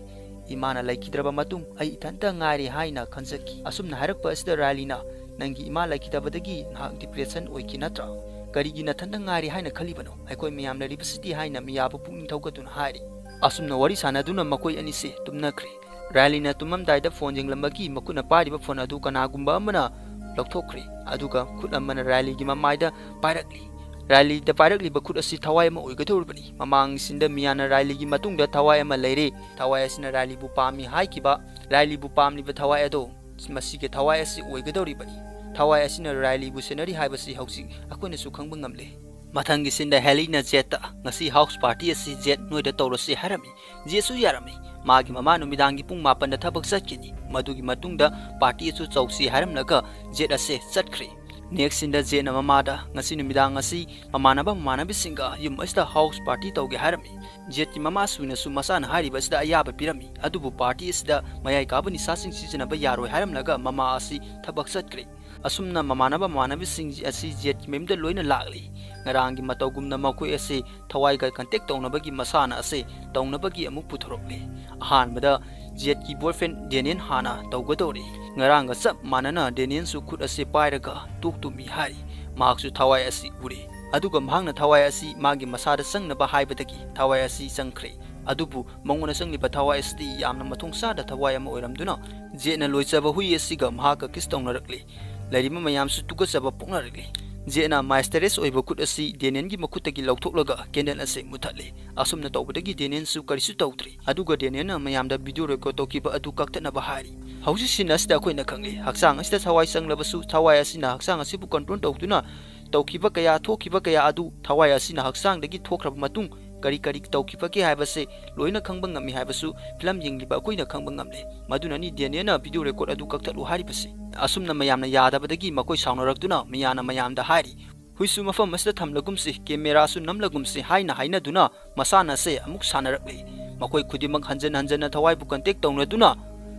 ꯏꯃꯥꯅ ꯂꯩꯈꯤꯗ꯭ꯔꯕ ꯃꯇꯨꯡ ꯑꯩ ꯏꯊꯟꯇ ꯉꯥꯏꯔꯦ" ꯍꯥꯏꯅ ꯈꯟꯖꯈꯤ꯫ ꯑꯁꯨꯝꯅ ꯍꯥꯏꯔꯛꯄ ꯑꯁꯤꯗ ꯔꯥꯏꯂꯤꯅ, "ꯅꯪꯒꯤ ꯏꯃꯥ ꯂꯩꯈꯤꯗꯕꯗꯒꯤ ꯅꯍꯥꯛ ꯗꯤꯄ꯭ꯔꯦꯁꯟ ꯑꯣꯏꯈꯤ ꯅꯠꯇ꯭ꯔꯥ? ꯀꯔꯤꯒꯤ ꯅꯊꯟꯇ ꯉꯥꯏꯔꯦ ꯍꯥꯏꯅ ꯈꯜꯂꯤꯕꯅꯣ? ꯑꯩꯈꯣꯏ ꯃꯌꯥꯝ ꯂꯩꯔꯤꯕꯁꯤꯗꯤ" ꯍꯥꯏꯅ ꯃꯤꯌꯥꯕꯨ ꯄꯨꯛꯅꯤꯡ ꯊꯧꯒꯠꯇꯨꯅ ꯍꯥꯏꯔꯤ꯫ ꯑꯁꯨꯝꯅ ꯋꯥꯔꯤ ꯁꯥꯟꯅꯗꯨꯅ ꯃꯈꯣꯏ ꯑꯅꯤꯁꯦ ꯇꯨꯝꯅꯈ꯭ꯔꯦ꯫ ꯔꯥꯏꯂꯤꯅ ꯇꯨꯝꯃꯝꯗꯥꯏꯗ ꯐꯣꯟ ꯌꯦꯡꯂꯝꯕꯒꯤ ꯃꯈꯨꯠꯅ ꯄꯥꯏꯔꯤꯕ ꯐꯣꯟ ꯑꯗꯨ ꯀꯅꯥꯒꯨꯝꯕ ꯑꯃꯅ ꯂꯧꯊꯣꯛꯈ꯭ꯔꯦ, ꯑꯗꯨꯒ ꯈꯨꯠ ꯑꯃꯅ ꯔꯥꯏꯂꯤꯒꯤ ꯃꯃꯥꯏꯗ ꯄꯥꯏꯔꯛꯂꯤ꯫ ꯔꯥꯏꯂꯤꯗ ꯄꯥꯏꯔꯛꯂꯤꯕ ꯈꯨꯠ ꯑꯁꯤ ꯊꯋꯥꯏ ꯑꯃ ꯑꯣꯏꯒꯗꯧꯔꯤꯕꯅꯤ꯫ ꯃꯃꯥꯡꯒꯤ ꯁꯤꯟꯗ ꯃꯤꯌꯥꯅ ꯔꯥꯏꯂꯤꯒꯤ ꯃꯇꯨꯡꯗ ꯊꯋꯥꯏ ꯑꯃ ꯂꯩꯔꯦ꯫ ꯊꯋꯥꯏ ꯑꯁꯤꯅ ꯔꯥꯏꯂꯤꯕꯨ ꯄꯥꯝꯃꯤ ꯍꯥꯏꯈꯤꯕ, ꯔꯥꯏꯂꯤꯕꯨ ꯄꯥꯝꯂꯤꯕ ꯊꯋꯥꯏ ꯑꯗꯣ ꯃꯁꯤꯒꯤ ꯊꯋꯥꯏ ꯑꯁꯤ ꯑꯣꯏꯒꯗꯧꯔꯤꯕꯅꯤ꯫ ꯊꯋꯥꯏ ꯑꯁꯤꯅ ꯔꯥꯏꯂꯤꯕꯨ ꯁꯦꯟꯅꯔꯤ ꯍꯥꯏꯕꯁꯤ ꯍꯧꯖꯤꯛ ꯑꯩꯈꯣꯏꯅꯁꯨ ꯈꯪꯕ ꯉꯝꯂꯦ꯫ ꯃꯊꯪꯒꯤ ꯁꯤꯟꯗ ꯍꯦꯂꯤꯅ ꯖꯦꯠꯇ, "ꯉꯁꯤ ꯍꯥꯎꯁ ꯄꯥꯔꯇꯤ ꯑꯁꯤ ꯖꯦꯠ ꯅꯣꯏꯗ ꯇꯧꯔꯁꯤ" ꯍꯥꯏꯔꯝꯃꯤ꯫ ꯖꯦꯠꯁꯨ ꯌꯥꯔꯝꯃꯤ꯫ ꯃꯥꯒꯤ ꯃꯃꯥ ꯅꯨꯃꯤꯗꯥꯡꯒꯤ ꯄꯨꯡ ꯃꯥꯄꯟꯗ ꯊꯕꯛ ꯆꯠꯈꯤꯅꯤ꯫ ꯃꯗꯨꯒꯤ ꯃꯇꯨꯡꯗ ꯄꯥꯔꯇꯤ ꯑꯁꯨ ꯆꯧꯁꯤ ꯍꯥꯏꯔꯝꯂꯒ ꯖꯦꯠ ꯑꯁꯦ ꯆꯠꯈ꯭ꯔꯦ꯫ ꯅꯦꯛꯁ ꯁꯤꯟꯗ ꯖꯦꯠꯅ ꯃꯃꯥꯗ, "ꯉꯁꯤ ꯅꯨꯃꯤꯗꯥꯡ ꯑꯁꯤ ꯃꯃꯥꯟꯅꯕ ꯃꯃꯥꯟꯅꯕꯤꯁꯤꯡꯒ ꯌꯨꯝ ꯑꯁꯤꯗ ꯍꯥꯎꯁ ꯄꯥꯔꯇꯤ ꯇꯧꯒꯦ" ꯍꯥꯏꯔꯝꯃꯤ꯫ ꯖꯦꯠꯀꯤ ꯃꯃꯥ ꯁꯨꯏꯅꯁꯨ ꯃꯆꯥꯅ ꯍꯥꯏꯔꯤꯕ ꯑꯁꯤꯗ ꯑꯌꯥꯕ ꯄꯤꯔꯝꯃꯤ꯫ ꯑꯗꯨꯕꯨ ꯄꯥꯔꯇꯤ ꯑꯁꯤꯗ ꯃꯌꯥꯏ ꯀꯥꯕ ꯅꯤꯁꯥꯁꯤꯡ ꯁꯤꯖꯤꯟꯅꯕ ꯌꯥꯔꯣꯏ ꯍꯥꯏꯔꯝꯂꯒ ꯃꯃꯥ ꯑꯁꯤ ꯊꯕꯛ ꯆꯠꯈ꯭ꯔꯦ꯫ ꯑꯁꯨꯝꯅ ꯃꯃꯥꯟꯅꯕ ꯃꯃꯥꯟꯅꯕꯤꯁꯤꯡ ꯑꯁꯤ ꯖꯦꯠꯀꯤ ꯃꯌꯨꯝꯗ ꯂꯣꯏꯅ ꯂꯥꯛꯂꯤ꯫ ꯉꯔꯥꯡꯒꯤ ꯃꯇꯧꯒꯨꯝꯅ ꯃꯈꯣꯏ ꯑꯁꯤ ꯊꯋꯥꯏꯒ ꯀꯟꯇꯦꯛ ꯇꯧꯅꯕꯒꯤ ꯃꯁꯥꯟꯅ ꯑꯁꯤ ꯇꯧꯅꯕꯒꯤ ꯑꯃꯨꯛ ꯄꯨꯊꯣꯔꯛꯂꯤ꯫ ꯑꯍꯥꯟꯕꯗ ꯖꯦꯠꯀꯤ ꯕꯣꯏꯐ꯭ꯔꯦꯟ ꯗꯦꯅꯤꯌꯦꯜ ꯍꯥꯟꯅ ꯇꯧꯒꯗꯧꯔꯤ꯫ ꯉꯔꯥꯡꯒ ꯆꯞ ꯃꯥꯟꯅꯅ ꯗꯦꯅꯤꯌꯦꯜꯁꯨ ꯈꯨꯠ ꯑꯁꯤ ꯄꯥꯏꯔꯒ ꯇꯣꯛ ꯇꯨꯝꯃꯤ ꯍꯥꯏꯔꯤ꯫ ꯃꯍꯥꯛꯁꯨ ꯊꯋꯥꯏ ꯑꯁꯤ ꯎꯔꯦ꯫ ꯑꯗꯨꯒ ꯃꯍꯥꯛꯅ ꯊꯋꯥꯏ ꯑꯁꯤ ꯃꯥꯒꯤ ꯃꯁꯥꯗ ꯆꯪꯅꯕ ꯍꯥꯏꯕꯗꯒꯤ ꯊꯋꯥꯏ ꯑꯁꯤ ꯆꯪꯈ꯭ꯔꯦ꯫ ꯑꯗꯨꯕꯨ ꯃꯉꯣꯟꯗ ꯆꯪꯂꯤꯕ ꯊꯋꯥꯏ ꯑꯁꯤꯗꯤ ꯌꯥꯝꯅ ꯃꯊꯣꯡ ꯆꯥꯗ ꯊꯋꯥꯏ ꯑꯃ ꯑꯣꯏꯔꯝꯗꯨꯅ ꯖꯦꯠꯅ ꯂꯣꯏꯖꯕ ꯍꯨꯏ ꯑꯁꯤꯒ ꯃꯍꯥꯛꯀ ꯀꯤꯁ ꯇꯧꯅꯔꯛꯂꯤ꯫ ꯂꯩꯔꯤꯕ ꯃꯌꯥꯝꯁꯨ ꯇꯨꯀꯠꯆꯕ ꯄꯣꯛꯅꯔꯛꯂꯤ꯫ ꯖꯦꯠꯅ ꯃꯥꯏꯁꯇꯔꯦꯁ ꯑꯣꯏꯕ ꯈꯨꯠ ꯑꯁꯤ ꯗꯦꯅꯤꯌꯦꯜꯒꯤ ꯃꯈꯨꯠꯇꯒꯤ ꯂꯧꯊꯣꯛꯂꯒ ꯀꯦꯟꯗꯜ ꯑꯁꯤ ꯃꯨꯊꯠꯂꯤ꯫ ꯑꯁꯨꯝꯅ ꯇꯧꯕꯗꯒꯤ ꯗꯦꯅꯤꯌꯦꯜꯁꯨ ꯀꯔꯤꯁꯨ ꯇꯧꯗ꯭ꯔꯤ꯫ ꯑꯗꯨꯒ ꯗꯦꯅꯤꯌꯦꯜꯅ ꯃꯌꯥꯝꯗ ꯚꯤꯗꯤꯑꯣ ꯔꯦꯀꯣꯔꯗ ꯇꯧꯈꯤꯕ ꯑꯗꯨ ꯀꯛꯊꯠꯅꯕ ꯍꯥꯏꯔꯤ꯫ ꯍꯧꯖꯤꯛ ꯁꯤꯟ ꯑꯁꯤꯗ ꯑꯩꯈꯣꯏꯅ ꯈꯪꯂꯤ, ꯍꯛꯆꯥꯡ ꯑꯁꯤꯗ ꯊꯋꯥꯏ ꯆꯪꯂꯕꯁꯨ ꯊꯋꯥꯏ ꯑꯁꯤꯅ ꯍꯛꯆꯥꯡ ꯑꯁꯤꯕꯨ ꯀꯟꯇ꯭ꯔꯣꯜ ꯇꯧꯗꯨꯅ ꯇꯧꯈꯤꯕ ꯀꯌꯥ, ꯊꯣꯛꯈꯤꯕ ꯀꯌꯥ ꯑꯗꯨ ꯊꯋꯥꯏ ꯑꯁꯤꯅ ꯍꯛꯆꯥꯡꯗꯒꯤ ꯊꯣꯛꯈ꯭ꯔꯕ ꯃꯇꯨꯡ ꯀꯔꯤ ꯀꯔꯤ ꯇꯧꯈꯤꯕꯒꯦ ꯍꯥꯏꯕꯁꯦ ꯂꯣꯏꯅ ꯈꯪꯕ ꯉꯝꯃꯤ ꯍꯥꯏꯕꯁꯨ ꯐꯤꯂꯝ ꯌꯦꯡꯂꯤꯕ ꯑꯩꯈꯣꯏꯅ ꯈꯪꯕ ꯉꯝꯂꯦ꯫ ꯃꯗꯨꯅꯅꯤ ꯗꯦꯅꯤꯌꯦꯜꯅ ꯚꯤꯗꯤꯑꯣ ꯔꯦꯀꯣꯔꯗ ꯑꯗꯨ ꯀꯛꯊꯠꯂꯨ ꯍꯥꯏꯔꯤꯕꯁꯤ꯫ ꯑꯁꯨꯝꯅ ꯃꯌꯥꯝꯅ ꯌꯥꯗꯕꯗꯒꯤ ꯃꯈꯣꯏ ꯁꯥꯎꯅꯔꯛꯇꯨꯅ ꯃꯤꯌꯥꯅ ꯃꯌꯥꯝꯗ ꯍꯥꯏꯔꯤ, "ꯍꯨꯏꯁꯨ ꯃꯐꯝ ꯑꯁꯤꯗ ꯊꯝꯂꯒꯨꯝꯁꯤ, ꯀꯦꯃꯦꯔꯥꯁꯨ ꯅꯝꯂꯒꯨꯝꯁꯤ" ꯍꯥꯏꯅ ꯍꯥꯏꯅꯗꯨꯅ ꯃꯁꯥꯟꯅ ꯑꯁꯦ ꯑꯃꯨꯛ ꯁꯥꯟꯅꯔꯛꯂꯤ꯫ ꯃꯈꯣꯏ ꯈꯨꯗꯤꯡꯃꯛ ꯍꯟꯖꯟ ꯍꯟꯖꯟꯅ ꯊꯋꯥꯏꯕꯨ ꯀꯟꯇꯦꯛ ꯇꯧꯅꯗꯨꯅ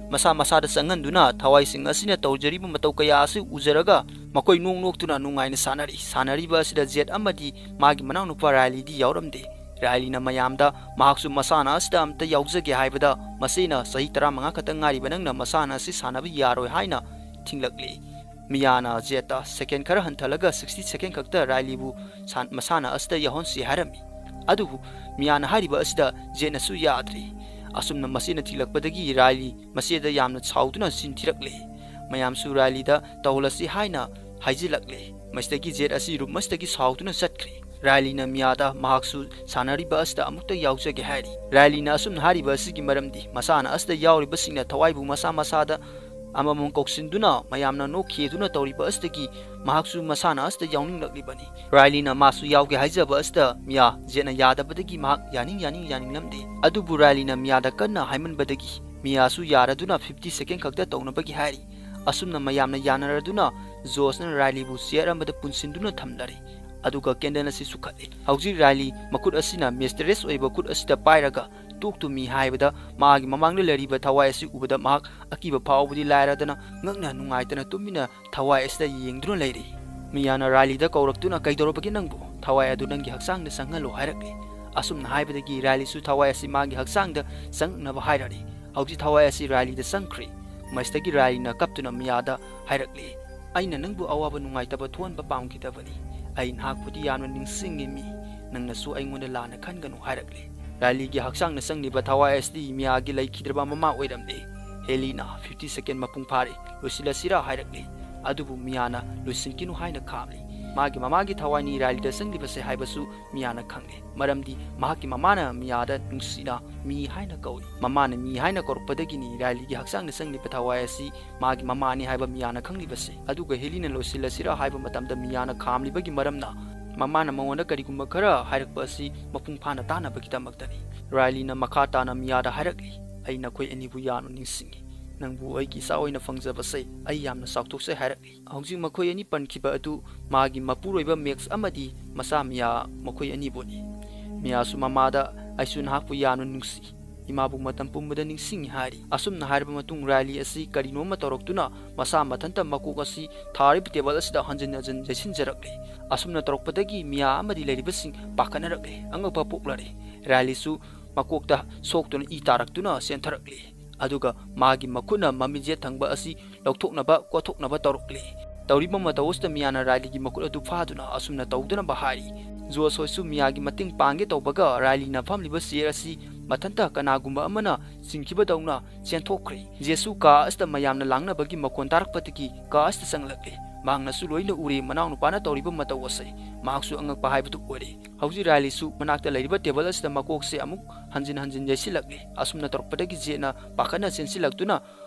ꯃꯁꯥ ꯃꯁꯥꯗ ꯆꯪꯍꯟꯗꯨꯅ ꯊꯋꯥꯏꯁꯤꯡ ꯑꯁꯤꯅ ꯇꯧꯖꯔꯤꯕ ꯃꯇꯧ ꯀꯌꯥ ꯑꯁꯤ ꯎꯖꯔꯒ ꯃꯈꯣꯏ ꯅꯣꯛ ꯅꯣꯛꯇꯨꯅ ꯅꯨꯡꯉꯥꯏꯅ ꯁꯥꯟꯅꯔꯤ꯫ ꯁꯥꯟꯅꯔꯤꯕ ꯑꯁꯤꯗ ꯖꯦꯠ ꯑꯃꯗꯤ ꯃꯥꯒꯤ ꯃꯅꯥꯎꯅꯨꯄꯥ ꯔꯥꯏꯂꯤꯗꯤ ꯌꯥꯎꯔꯝꯗꯦ꯫ ꯔꯥꯏꯂꯤꯅ ꯃꯌꯥꯝꯗ ꯃꯍꯥꯛꯁꯨ ꯃꯁꯥꯟꯅ ꯑꯁꯤꯗ ꯑꯝꯇ ꯌꯥꯎꯖꯒꯦ ꯍꯥꯏꯕꯗ ꯃꯁꯤꯅ, "ꯆꯍꯤ ꯇꯔꯥꯃꯉꯥ ꯈꯛꯇ ꯉꯥꯏꯔꯤꯕ ꯅꯪꯅ ꯃꯁꯥꯟꯅ ꯑꯁꯤ ꯁꯥꯟꯅꯕ ꯌꯥꯔꯣꯏ" ꯍꯥꯏꯅ ꯊꯤꯡꯂꯛꯂꯤ꯫ ꯃꯤꯌꯥꯅ ꯖꯦꯠꯇ ꯁꯦꯀꯦꯟ ꯈꯔ ꯍꯟꯊꯂꯒ ꯁꯤꯛꯁꯇꯤ ꯁꯦꯀꯦꯟ ꯈꯛꯇ ꯔꯥꯏꯂꯤꯕꯨ ꯁꯥꯟ-, ꯃꯁꯥꯟꯅ ꯑꯁꯤꯗ ꯌꯥꯎꯍꯟꯁꯤ ꯍꯥꯏꯔꯝꯃꯤ꯫ ꯑꯗꯨꯕꯨ ꯃꯤꯌꯥꯅ ꯍꯥꯏꯔꯤꯕ ꯑꯁꯤꯗ ꯖꯦꯠꯅꯁꯨ ꯌꯥꯗ꯭ꯔꯤ꯫ ꯑꯁꯨꯝꯅ ꯃꯆꯦꯅ ꯊꯤꯂꯛꯄꯗꯒꯤ ꯔꯥꯏꯂꯤ ꯃꯆꯦꯗ ꯌꯥꯝꯅ ꯁꯥꯎꯗꯨꯅ ꯆꯤꯟ ꯊꯤꯔꯛꯂꯦ꯫ ꯃꯌꯥꯝꯁꯨ ꯔꯥꯏꯂꯤꯗ ꯇꯧꯍꯜꯂꯁꯤ ꯍꯥꯏꯅ ꯍꯥꯏꯖꯤꯜꯂꯛꯂꯦ꯫ ꯃꯁꯤꯗꯒꯤ ꯖꯦꯠ ꯑꯁꯤ ꯔꯨꯝ ꯑꯁꯤꯗꯒꯤ ꯁꯥꯎꯗꯨꯅ ꯆꯠꯈ꯭ꯔꯦ꯫ ꯔꯥꯏꯂꯤꯅ ꯃꯤꯌꯥꯗ ꯃꯍꯥꯛꯁꯨ ꯁꯥꯟꯅꯔꯤꯕ ꯑꯁꯤꯗ ꯑꯃꯨꯛꯇ ꯌꯥꯎꯖꯒꯦ ꯍꯥꯏꯔꯤ꯫ ꯔꯥꯏꯂꯤꯅ ꯑꯁꯨꯝꯅ ꯍꯥꯏꯔꯤꯕ ꯑꯁꯤꯒꯤ ꯃꯔꯝꯗꯤ ꯃꯁꯥꯟꯅ ꯑꯁꯤꯗ ꯌꯥꯎꯔꯤꯕꯁꯤꯡꯅ ꯊꯋꯥꯏꯕꯨ ꯃꯁꯥ ꯃꯁꯥꯗ ꯑꯃꯃꯝ ꯀꯧꯁꯤꯟꯗꯨꯅ ꯃꯌꯥꯝꯅ ꯅꯣꯛꯈꯤꯗꯨꯅ ꯇꯧꯔꯤꯕ ꯑꯁꯤꯗꯒꯤ ꯃꯍꯥꯛꯁꯨ ꯃꯁꯥꯟꯅ ꯑꯁꯤꯗ ꯌꯥꯎꯅꯤꯡꯂꯛꯂꯤꯕꯅꯤ꯫ ꯔꯥꯏꯂꯤꯅ ꯃꯥꯁꯨ ꯌꯥꯎꯒꯦ ꯍꯥꯏꯖꯕ ꯑꯁꯤꯗ ꯃꯤꯌꯥ ꯖꯦꯠꯅ ꯌꯥꯗꯕꯗꯒꯤ ꯃꯍꯥꯛ ꯌꯥꯅꯤꯡ ꯌꯥꯅꯤꯡ ꯌꯥꯅꯤꯡꯂꯝꯗꯦ꯫ ꯑꯗꯨꯕꯨ ꯔꯥꯏꯂꯤꯅ ꯃꯤꯌꯥꯗ ꯀꯟꯅ ꯍꯥꯏꯃꯟꯕꯗꯒꯤ ꯃꯤꯌꯥꯁꯨ ꯌꯥꯔꯗꯨꯅ fifty second ꯈꯛꯇ ꯇꯧꯅꯕꯒꯤ ꯍꯥꯏꯔꯤ꯫ ꯑꯁꯨꯝꯅ ꯃꯌꯥꯝꯅ ꯌꯥꯅꯔꯗꯨꯅ ꯖꯣꯁꯅ ꯔꯥꯏꯂꯤꯕꯨ ꯆꯤꯌꯔ ꯑꯃꯗ ꯄꯨꯟꯁꯤꯟꯗꯨꯅ ꯊꯝꯂꯔꯤ꯫ ꯑꯗꯨꯒ ꯀꯦꯟꯗꯜ ꯑꯁꯤ ꯁꯨꯈꯠꯂꯤ꯫ ꯍꯧꯖꯤꯛ ꯔꯥꯏꯂꯤ ꯃꯈꯨꯠ ꯑꯁꯤꯅ ꯃꯤꯁꯇꯔꯦꯁ ꯑꯣꯏꯕ ꯈꯨꯠ ꯑꯁꯤꯗ ꯄꯥꯏꯔꯒ ꯇꯣꯛ ꯇꯨ ꯃꯤ ꯍꯥꯏꯕꯗ ꯃꯥꯒꯤ ꯃꯃꯥꯡꯗ ꯂꯩꯔꯤꯕ ꯊꯋꯥꯏ ꯑꯁꯤ ꯎꯕꯗ ꯃꯍꯥꯛ ꯑꯀꯤꯕ ꯐꯥꯎꯕꯗꯤ ꯂꯥꯏꯔꯗꯅ ꯉꯛꯅ ꯅꯨꯡꯉꯥꯏꯇꯅ ꯇꯨꯃꯤꯟꯅ ꯊꯋꯥꯏ ꯑꯁꯤꯗ ꯌꯦꯡꯗꯨꯅ ꯂꯩꯔꯤ꯫ ꯃꯤꯌꯥꯅ ꯔꯥꯏꯂꯤꯗ ꯀꯧꯔꯛꯇꯨꯅ "ꯀꯩꯗꯧꯔꯕꯒꯦ ꯅꯪꯕꯨ? ꯊꯋꯥꯏ ꯑꯗꯨ ꯅꯪꯒꯤ ꯍꯛꯆꯥꯡꯗ ꯆꯪꯍꯜꯂꯣ" ꯍꯥꯏꯔꯛꯂꯤ꯫ ꯑꯁꯨꯝꯅ ꯍꯥꯏꯕꯗꯒꯤ ꯔꯥꯏꯂꯤꯁꯨ ꯊꯋꯥꯏ ꯑꯁꯤ ꯃꯥꯒꯤ ꯍꯛꯆꯥꯡꯗ ꯆꯪꯅꯕ ꯍꯥꯏꯔꯛꯂꯤ꯫ ꯍꯧꯖꯤꯛ ꯊꯋꯥꯏ ꯑꯁꯤ ꯔꯥꯏꯂꯤꯗ ꯆꯪꯈ꯭ꯔꯦ꯫ ꯃꯁꯤꯗꯒꯤ ꯔꯥꯏꯂꯤꯅ ꯀꯞꯇꯨꯅ ꯃꯤꯌꯥꯗ ꯍꯥꯏꯔꯛꯂꯤ, "ꯑꯩꯅ ꯅꯪꯕꯨ ꯑꯋꯥꯕ ꯅꯨꯡꯉꯥꯏꯇꯕ ꯊꯣꯛꯍꯟꯕ ꯄꯥꯝꯈꯤꯗꯕꯅꯤ꯫ ꯑꯩ ꯅꯍꯥꯛꯄꯨꯗꯤ ꯌꯥꯝꯅ ꯅꯤꯡꯁꯤꯡꯉꯤ ꯃꯤ꯫ ꯅꯪꯅꯁꯨ ꯑꯩꯉꯣꯟꯗ ꯂꯥꯟꯅ ꯈꯟꯒꯅꯨ" ꯍꯥꯏꯔꯛꯂꯤ꯫ ꯔꯥꯏꯂꯤꯒꯤ ꯍꯛꯆꯥꯡꯅ ꯆꯪꯂꯤꯕ ꯊꯋꯥꯏ ꯑꯁꯤꯗꯤ ꯃꯤꯌꯥꯒꯤ ꯂꯩꯈꯤꯗ꯭ꯔꯕ ꯃꯃꯥ ꯑꯣꯏꯔꯝꯂꯦ꯫ ꯍꯦꯂꯤꯅ "fifty second ꯃꯄꯨꯡ ꯐꯥꯔꯦ, ꯂꯣꯏꯁꯤꯜꯂꯁꯤꯔꯥ" ꯍꯥꯏꯔꯛꯂꯤ꯫ ꯑꯗꯨꯕꯨ ꯃꯤꯌꯥꯅ "ꯂꯣꯏꯁꯤꯟꯈꯤꯅꯨ" ꯍꯥꯏꯅ ꯈꯥꯝꯂꯤ꯫ ꯃꯥꯒꯤ ꯃꯃꯥꯒꯤ ꯊꯋꯥꯏꯅꯤ ꯔꯥꯏꯂꯤꯗ ꯆꯪꯂꯤꯕꯁꯦ ꯍꯥꯏꯕꯁꯨ ꯃꯤꯌꯥꯅ ꯈꯪꯂꯦ, ꯃꯔꯝꯗꯤ ꯃꯍꯥꯛꯀꯤ ꯃꯃꯥꯅ ꯃꯤꯌꯥꯗ ꯅꯨꯡꯁꯤꯅ "ꯃꯤ" ꯍꯥꯏꯅ ꯀꯧꯏ꯫ ꯃꯃꯥꯅ "ꯃꯤ" ꯍꯥꯏꯅ ꯀꯧꯔꯛꯄꯗꯒꯤꯅꯤ ꯔꯥꯏꯂꯤꯒꯤ ꯍꯛꯆꯥꯡꯗ ꯆꯪꯂꯤꯕ ꯊꯋꯥꯏ ꯑꯁꯤ ꯃꯥꯒꯤ ꯃꯃꯥꯅꯤ ꯍꯥꯏꯕ ꯃꯤꯌꯥꯅ ꯈꯪꯂꯤꯕꯁꯦ꯫ ꯑꯗꯨꯒ ꯍꯦꯂꯤꯅ "ꯂꯣꯏꯁꯤꯜꯂꯁꯤꯔꯥ" ꯍꯥꯏꯕ ꯃꯇꯝꯗ ꯃꯤꯌꯥꯅ ꯈꯥꯝꯂꯤꯕꯒꯤ ꯃꯔꯝꯅ ꯃꯃꯥꯅ ꯃꯉꯣꯟꯗ ꯀꯔꯤꯒꯨꯝꯕ ꯈꯔ ꯍꯥꯏꯔꯛꯄ ꯑꯁꯤ ꯃꯄꯨꯡ ꯐꯥꯅ ꯇꯥꯅꯕꯒꯤꯗꯃꯛꯇꯅꯤ꯫ ꯔꯥꯏꯂꯤꯅ ꯃꯈꯥ ꯇꯥꯅ ꯃꯤꯌꯥꯗ ꯍꯥꯏꯔꯛꯂꯤ, "ꯑꯩ ꯅꯈꯣꯏ ꯑꯅꯤꯕꯨ ꯌꯥꯝꯅ ꯅꯤꯡꯁꯤꯡꯏ꯫ ꯅꯪꯕꯨ ꯑꯩꯒꯤ ꯏꯆꯥ ꯑꯣꯏꯅ ꯐꯪꯖꯕꯁꯦ ꯑꯩ ꯌꯥꯝꯅ ꯆꯥꯎꯊꯣꯛꯆꯩ" ꯍꯥꯏꯔꯛꯂꯤ꯫ ꯍꯧꯖꯤꯛ ꯃꯈꯣꯏ ꯑꯅꯤ ꯄꯟꯈꯤꯕ ꯑꯗꯨ ꯃꯥꯒꯤ ꯃꯄꯨꯔꯣꯏꯕ ꯃꯦꯛꯁ ꯑꯃꯗꯤ ꯃꯆꯥ ꯃꯤꯌꯥ ꯃꯈꯣꯏ ꯑꯅꯤꯕꯨꯅꯤ꯫ ꯃꯤꯌꯥꯁꯨ ꯃꯃꯥꯗ "ꯑꯩꯁꯨ ꯅꯍꯥꯛꯄꯨ ꯌꯥꯝꯅ ꯅꯨꯡꯁꯤ꯫ ꯏꯃꯥꯕꯨ ꯃꯇꯝ ꯄꯨꯝꯕꯗ ꯅꯤꯡꯁꯤꯡꯏ" ꯍꯥꯏꯔꯤ꯫ ꯑꯁꯨꯝꯅ ꯍꯥꯏꯔꯕ ꯃꯇꯨꯡ ꯔꯥꯏꯂꯤ ꯑꯁꯤ ꯀꯔꯤꯅꯣꯃ ꯇꯧꯔꯛꯇꯨꯅ ꯃꯁꯥ ꯃꯊꯟꯇ ꯃꯀꯣꯛ ꯑꯁꯤ ꯊꯥꯔꯤꯕ ꯇꯦꯕꯜ ꯑꯁꯤꯗ ꯍꯟꯖꯤꯟ ꯍꯟꯖꯤꯟ ꯌꯩꯁꯤꯟꯖꯔꯛꯂꯤ꯫ ꯑꯁꯨꯝꯅ ꯇꯧꯔꯛꯄꯗꯒꯤ ꯃꯤꯌꯥ ꯑꯃꯗꯤ ꯂꯩꯔꯤꯕꯁꯤꯡ ꯄꯥꯈꯠꯅꯔꯛꯂꯦ꯫ ꯑꯉꯛꯄ ꯄꯣꯛꯂꯔꯦ꯫ ꯔꯥꯏꯂꯤꯁꯨ ꯃꯀꯣꯛꯇ ꯁꯣꯛꯇꯨꯅ ꯏ ꯇꯥꯔꯛꯇꯨꯅ ꯆꯦꯟꯊꯔꯛꯂꯤ꯫ ꯑꯗꯨꯒ ꯃꯥꯒꯤ ꯃꯈꯨꯠꯅ ꯃꯃꯤꯠ ꯌꯦꯠ ꯊꯪꯕ ꯑꯁꯤ ꯂꯧꯊꯣꯛꯅꯕ ꯀꯣꯠꯊꯣꯛꯅꯕ ꯇꯧꯔꯛꯂꯤ꯫ ꯇꯧꯔꯤꯕ ꯃꯇꯧ ꯑꯁꯤꯗ ꯃꯤꯌꯥꯅ ꯔꯥꯏꯂꯤꯒꯤ ꯃꯈꯨꯠ ꯑꯗꯨ ꯐꯥꯗꯨꯅ ꯑꯁꯨꯝꯅ ꯇꯧꯗꯅꯕ ꯍꯥꯏꯔꯤ꯫ ꯖꯣꯁ ꯍꯣꯏꯁꯨ ꯃꯤꯌꯥꯒꯤ ꯃꯇꯦꯡ ꯄꯥꯡꯒꯦ ꯇꯧꯕꯒ ꯔꯥꯏꯂꯤꯅ ꯐꯝꯂꯤꯕ ꯆꯤꯌꯔ ꯑꯁꯤ ꯃꯊꯟꯇ ꯀꯅꯥꯒꯨꯝꯕ ꯑꯃꯅ ꯆꯤꯡꯈꯤꯕꯗꯧꯅ ꯆꯦꯟꯊꯣꯛꯈ꯭ꯔꯦ꯫ ꯖꯦꯁꯁꯨ ꯀꯥ ꯑꯁꯤꯗ ꯃꯌꯥꯝꯅ ꯂꯥꯡꯅꯕꯒꯤ ꯃꯈꯣꯟ ꯇꯥꯔꯛꯄꯗꯒꯤ ꯀꯥ ꯑꯁꯤꯗ ꯆꯪꯂꯛꯂꯦ꯫ ꯃꯍꯥꯛꯅꯁꯨ ꯂꯣꯏꯅ ꯎꯔꯦ ꯃꯅꯥꯎꯅꯨꯄꯥꯅ ꯇꯧꯔꯤꯕ ꯃꯇꯧ ꯑꯁꯤ꯫ ꯃꯍꯥꯛꯁꯨ ꯑꯉꯛꯄ ꯍꯥꯏꯕꯗꯨ ꯑꯣꯏꯔꯦ꯫ ꯍꯧꯖꯤꯛ ꯔꯥꯏꯂꯤꯁꯨ ꯃꯅꯥꯛꯇ ꯂꯩꯔꯤꯕ ꯇꯦꯕꯜ ꯑꯁꯤꯗ ꯃꯀꯣꯛꯁꯦ ꯑꯃꯨꯛ ꯍꯟꯖꯤꯟ ꯍꯟꯖꯤꯟ ꯌꯩꯁꯤꯜꯂꯛꯂꯦ꯫ ꯑꯁꯨꯝꯅ ꯇꯧꯔꯛꯄꯗꯒꯤ ꯖꯦꯠꯅ ꯄꯥꯈꯠꯅ ꯆꯦꯟꯁꯤꯜꯂꯛꯇꯨꯅ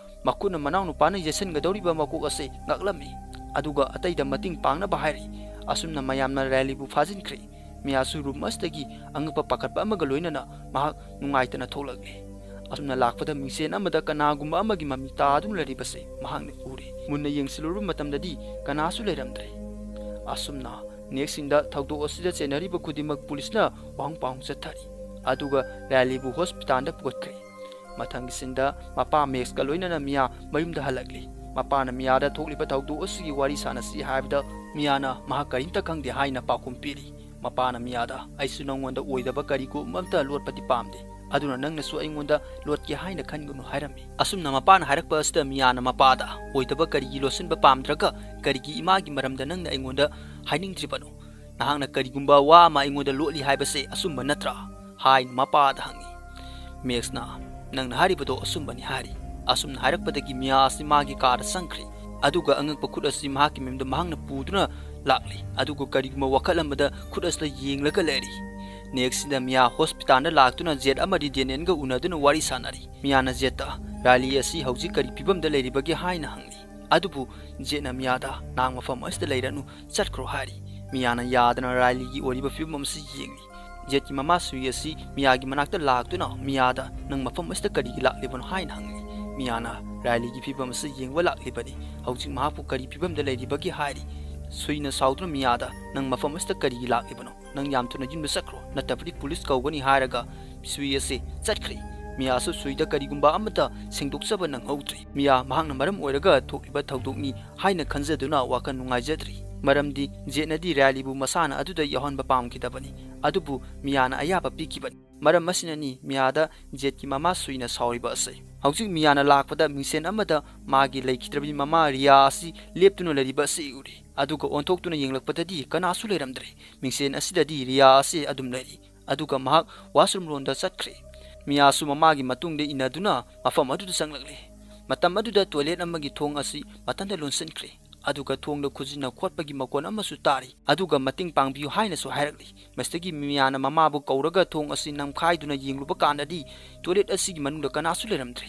ꯃꯈꯨꯠꯅ ꯃꯅꯥꯎꯅꯨꯄꯥꯅ ꯌꯩꯁꯤꯟꯒꯗꯧꯔꯤꯕ ꯃꯀꯣꯛ ꯑꯁꯤ ꯉꯥꯛꯂꯝꯃꯤ꯫ ꯑꯗꯨꯒ ꯑꯇꯩꯗ ꯃꯇꯦꯡ ꯄꯥꯡꯅꯕ ꯍꯥꯏꯔꯤ꯫ ꯑꯁꯨꯝꯅ ꯃꯌꯥꯝꯅ ꯔꯥꯏꯂꯤꯕꯨ ꯐꯥꯖꯤꯟꯈ꯭ꯔꯦ꯫ ꯃꯤꯌꯥꯁꯨ ꯔꯨꯝ ꯑꯁꯤꯗꯒꯤ ꯑꯉꯛꯄ ꯄꯥꯈꯠꯄ ꯑꯃꯒ ꯂꯣꯏꯅꯅ ꯃꯍꯥꯛ ꯅꯨꯡꯉꯥꯏꯇꯅ ꯊꯣꯛꯂꯛꯂꯦ꯫ ꯑꯁꯨꯝꯅ ꯂꯥꯛꯄꯗ ꯃꯤꯡꯁꯦꯟ ꯑꯃꯗ ꯀꯅꯥꯒꯨꯝꯕ ꯑꯃꯒꯤ ꯃꯃꯤ ꯇꯥꯗꯨꯅ ꯂꯩꯔꯤꯕꯁꯦ ꯃꯍꯥꯛꯅ ꯎꯔꯦ꯫ ꯃꯨꯟꯅ ꯌꯦꯡꯁꯤꯜꯂꯨꯔꯕ ꯃꯇꯝꯗꯗꯤ ꯀꯅꯥꯁꯨ ꯂꯩꯔꯝꯗ꯭ꯔꯦ꯫ ꯑꯁꯨꯝꯅ ꯅꯦꯛꯁ ꯁꯤꯟꯗ ꯊꯧꯗꯣꯛ ꯑꯁꯤꯗ ꯆꯦꯟꯅꯔꯤꯕ ꯈꯨꯗꯤꯡꯃꯛ ꯄꯨꯂꯤꯁꯅ ꯋꯥꯍꯪ ꯄꯥꯎꯍꯪ ꯆꯠꯊꯔꯤ꯫ ꯑꯗꯨꯒ ꯔꯥꯏꯂꯤꯕꯨ ꯍꯣꯁꯄꯤꯇꯥꯜꯗ ꯄꯨꯈꯠꯈ꯭ꯔꯦ꯫ ꯃꯊꯪꯒꯤ ꯁꯤꯟꯗ ꯃꯄꯥ ꯃꯦꯛꯁꯀ ꯂꯣꯏꯅꯅ ꯃꯤꯌꯥ ꯃꯌꯨꯝꯗ ꯍꯜꯂꯛꯂꯤ꯫ ꯃꯄꯥꯅ ꯃꯤꯌꯥꯗ ꯊꯣꯛꯂꯤꯕ ꯊꯧꯗꯣꯛ ꯑꯁꯤꯒꯤ ꯋꯥꯔꯤ ꯁꯥꯟꯅꯁꯤ ꯍꯥꯏꯕꯗ ꯃꯤꯌꯥꯅ ꯃꯍꯥꯛ ꯀꯔꯤꯝꯇ ꯈꯪꯗꯦ ꯍꯥꯏꯅ ꯄꯥꯎꯈꯨꯝ ꯄꯤꯔꯤ꯫ ꯃꯄꯥꯅ ꯃꯤꯌꯥꯗ, "ꯑꯩꯁꯨ ꯅꯪꯉꯣꯟꯗ ꯑꯣꯏꯗꯕ ꯀꯔꯤꯒꯨꯝꯕ ꯑꯝꯇ ꯂꯣꯠꯄꯗꯤ ꯄꯥꯝꯗꯦ, ꯑꯗꯨꯅ ꯅꯪꯅꯁꯨ ꯑꯩꯉꯣꯟꯗ ꯂꯣꯠꯀꯦ ꯍꯥꯏꯅ ꯈꯟꯒꯅꯨ" ꯍꯥꯏꯔꯝꯃꯤ꯫ ꯑꯁꯨꯝꯅ ꯃꯄꯥꯅ ꯍꯥꯏꯔꯛꯄ ꯑꯁꯤꯗ ꯃꯤꯌꯥꯅ ꯃꯄꯥꯗ, "ꯑꯣꯏꯗꯕ ꯀꯔꯤꯒꯤ ꯂꯣꯠꯁꯤꯟꯕ ꯄꯥꯝꯗ꯭ꯔꯒ ꯀꯔꯤꯒꯤ ꯏꯃꯥꯒꯤ ꯃꯔꯝꯗ ꯅꯪꯅ ꯑꯩꯉꯣꯟꯗ ꯍꯥꯏꯅꯤꯡꯗ꯭ꯔꯤꯕꯅꯣ? ꯅꯍꯥꯛꯅ ꯀꯔꯤꯒꯨꯝꯕ ꯋꯥ ꯑꯃ ꯑꯩꯉꯣꯟꯗ ꯂꯣꯠꯂꯤ ꯍꯥꯏꯕꯁꯦ ꯑꯆꯨꯝꯕ ꯅꯠꯇ꯭ꯔꯥ?" ꯍꯥꯏꯅ ꯃꯄꯥꯗ ꯍꯪꯉꯤ꯫ ꯃꯦꯛꯁꯅ, "ꯅꯪꯅ ꯍꯥꯏꯔꯤꯕꯗꯣ ꯑꯆꯨꯝꯕꯅꯤ" ꯍꯥꯏꯔꯤ꯫ ꯑꯁꯨꯝꯅ ꯍꯥꯏꯔꯛꯄꯗꯒꯤ ꯃꯤꯌꯥ ꯑꯁꯤ ꯃꯥꯒꯤ ꯀꯥꯗ ꯆꯪꯈ꯭ꯔꯦ꯫ ꯑꯗꯨꯒ ꯑꯉꯛꯄ ꯈꯨꯠ ꯑꯁꯤ ꯃꯍꯥꯛꯀꯤ ꯃꯌꯨꯝꯗ ꯃꯍꯥꯛꯅ ꯄꯨꯗꯨꯅ ꯂꯥꯛꯂꯤ꯫ ꯑꯗꯨꯒ ꯀꯔꯤꯒꯨꯝꯕ ꯋꯥꯈꯜ ꯑꯃꯗ ꯈꯨꯠ ꯑꯁꯤꯗ ꯌꯦꯡꯂꯒ ꯂꯩꯔꯤ꯫ ꯅꯦꯛꯁꯤꯗ ꯃꯤꯌꯥ ꯍꯣꯁꯄꯤꯇꯥꯜꯗ ꯂꯥꯛꯇꯨꯅ ꯖꯦꯠ ꯑꯃꯗꯤ ꯗꯦꯅꯤꯌꯦꯜꯒ ꯎꯅꯗꯨꯅ ꯋꯥꯔꯤ ꯁꯥꯟꯅꯔꯤ꯫ ꯃꯤꯌꯥꯅ ꯖꯦꯠꯇ, "ꯔꯥꯏꯂꯤ ꯑꯁꯤ ꯍꯧꯖꯤꯛ ꯀꯔꯤ ꯐꯤꯕꯝꯗ ꯂꯩꯔꯤꯕꯒꯦ?" ꯍꯥꯏꯅ ꯍꯪꯂꯤ꯫ ꯑꯗꯨꯕꯨ ꯖꯦꯠꯅ ꯃꯤꯌꯥꯗ, "ꯅꯍꯥꯛ ꯃꯐꯝ ꯑꯁꯤꯗ ꯂꯩꯔꯅꯨ, ꯆꯠꯈ꯭ꯔꯣ" ꯍꯥꯏꯔꯤ꯫ ꯃꯤꯌꯥꯅ ꯌꯥꯗꯅ ꯔꯥꯏꯂꯤꯒꯤ ꯑꯣꯏꯔꯤꯕ ꯐꯤꯕꯝ ꯑꯁꯤ ꯌꯦꯡꯂꯤ꯫ ꯖꯦꯠꯀꯤ ꯃꯃꯥ ꯁꯨꯏ ꯑꯁꯤ ꯃꯤꯌꯥꯒꯤ ꯃꯅꯥꯛꯇ ꯂꯥꯛꯇꯨꯅ ꯃꯤꯌꯥꯗ, "ꯅꯪ ꯃꯐꯝ ꯑꯁꯤꯗ ꯀꯔꯤꯒꯤ ꯂꯥꯛꯂꯤꯕꯅꯣ?" ꯍꯥꯏꯅ ꯍꯪꯂꯤ꯫ ꯃꯤꯌꯥꯅ, "ꯔꯥꯏꯂꯤꯒꯤ ꯐꯤꯕꯝ ꯑꯁꯤ ꯌꯦꯡꯕ ꯂꯥꯛꯂꯤꯕꯅꯤ꯫ ꯍꯧꯖꯤꯛ ꯃꯍꯥꯛꯄꯨ ꯀꯔꯤ ꯐꯤꯕꯝꯗ ꯂꯩꯔꯤꯕꯒꯦ?" ꯍꯥꯏꯔꯤ꯫ ꯁꯨꯏꯅ ꯁꯥꯎꯗꯨꯅ ꯃꯤꯌꯥꯗ, "ꯅꯪ ꯃꯐꯝ ꯑꯁꯤꯗ ꯀꯔꯤꯒꯤ ꯂꯥꯛꯂꯤꯕꯅꯣ? ꯅꯪ ꯌꯥꯝ ꯊꯨꯅ ꯌꯨꯝꯗ ꯆꯠꯈ꯭ꯔꯣ, ꯅꯠꯇꯕꯗꯤ ꯄꯨꯂꯤꯁ ꯀꯧꯒꯅꯤ" ꯍꯥꯏꯔꯒ ꯁꯨꯏ ꯑꯁꯤ ꯆꯠꯈ꯭ꯔꯦ꯫ ꯃꯤꯌꯥꯁꯨ ꯁꯨꯏꯗ ꯀꯔꯤꯒꯨꯝꯕ ꯑꯃꯠꯇ ꯁꯦꯡꯗꯣꯛꯆꯕ ꯅꯪꯍꯧꯗ꯭ꯔꯦ꯫ ꯃꯤꯌꯥ ꯃꯍꯥꯛꯅ ꯃꯔꯝ ꯑꯣꯏꯔꯒ ꯊꯣꯛꯂꯤꯕ ꯊꯧꯗꯣꯛꯅꯤ ꯍꯥꯏꯅ ꯈꯟꯖꯗꯨꯅ ꯋꯥꯈꯜ ꯅꯨꯡꯉꯥꯏꯖꯗ꯭ꯔꯤ꯫ ꯃꯔꯝꯗꯤ ꯖꯦꯠꯅꯗꯤ ꯔꯥꯏꯂꯤꯕꯨ ꯃꯁꯥꯅ ꯑꯗꯨꯗ ꯌꯥꯎꯍꯟꯕ ꯄꯥꯝꯈꯤꯗꯕꯅꯤ꯫ ꯑꯗꯨꯕꯨ ꯃꯤꯌꯥꯅ ꯑꯌꯥꯕ ꯄꯤꯈꯤꯕꯅꯤ꯫ ꯃꯔꯝ ꯑꯁꯤꯅꯅꯤ ꯃꯤꯌꯥꯗ ꯖꯦꯠꯀꯤ ꯃꯃꯥ ꯁꯨꯏꯅ ꯁꯥꯎꯔꯤꯕ ꯑꯁꯤ꯫ ꯍꯧꯖꯤꯛ ꯃꯤꯌꯥꯅ ꯂꯥꯛꯄꯗ ꯃꯤꯡꯁꯦꯟ ꯑꯃꯗ ꯃꯥꯒꯤ ꯂꯩꯈꯤꯗ꯭ꯔꯕꯤ ꯃꯃꯥ ꯔꯤꯌꯥ ꯑꯁꯤ ꯂꯦꯞꯇꯨꯅ ꯂꯩꯔꯤꯕ ꯑꯁꯤ ꯎꯔꯤ꯫ ꯑꯗꯨꯒ ꯑꯣꯟꯊꯣꯛꯇꯨꯅ ꯌꯦꯡꯂꯛꯄꯗꯗꯤ ꯀꯅꯥꯁꯨ ꯂꯩꯔꯝꯗ꯭ꯔꯦ꯫ ꯃꯤꯡꯁꯦꯟ ꯑꯁꯤꯗꯗꯤ ꯔꯤꯌꯥ ꯑꯁꯤ ꯑꯗꯨꯝ ꯂꯩꯔꯤ꯫ ꯑꯗꯨꯒ ꯃꯍꯥꯛ washroom ꯔꯣꯝꯗ ꯆꯠꯈ꯭ꯔꯦ꯫ ꯃꯤꯌꯥꯁꯨ ꯃꯃꯥꯒꯤ ꯃꯇꯨꯡꯗ ꯏꯟꯅꯗꯨꯅ ꯃꯐꯝ ꯑꯗꯨꯗ ꯆꯪꯂꯛꯂꯦ꯫ ꯃꯇꯝ ꯑꯗꯨꯗ toilet ꯑꯃꯒꯤ ꯊꯣꯡ ꯑꯁꯤ ꯃꯊꯟꯇ ꯂꯣꯟꯁꯤꯟꯈ꯭ꯔꯦ꯫ ꯑꯗꯨꯒ ꯊꯣꯡꯗ ꯈꯨꯖꯤꯟꯅ ꯈꯣꯠꯄꯒꯤ ꯃꯈꯣꯟ ꯑꯃꯁꯨ ꯇꯥꯔꯤ꯫ ꯑꯗꯨꯒ ꯃꯇꯦꯡ ꯄꯥꯡꯕꯤꯌꯨ ꯍꯥꯏꯅꯁꯨ ꯍꯥꯏꯔꯛꯂꯤ꯫ ꯃꯁꯤꯗꯒꯤ ꯃꯤꯌꯥꯅ ꯃꯃꯥꯕꯨ ꯀꯧꯔꯒ ꯊꯣꯡ ꯑꯁꯤ ꯅꯝꯈꯥꯏꯗꯨꯅ ꯌꯦꯡꯂꯨꯕ ꯀꯥꯟꯗꯗꯤ toilet ꯑꯁꯤꯒꯤ ꯃꯅꯨꯡꯗ ꯀꯅꯥꯁꯨ ꯂꯩꯔꯝꯗ꯭ꯔꯦ꯫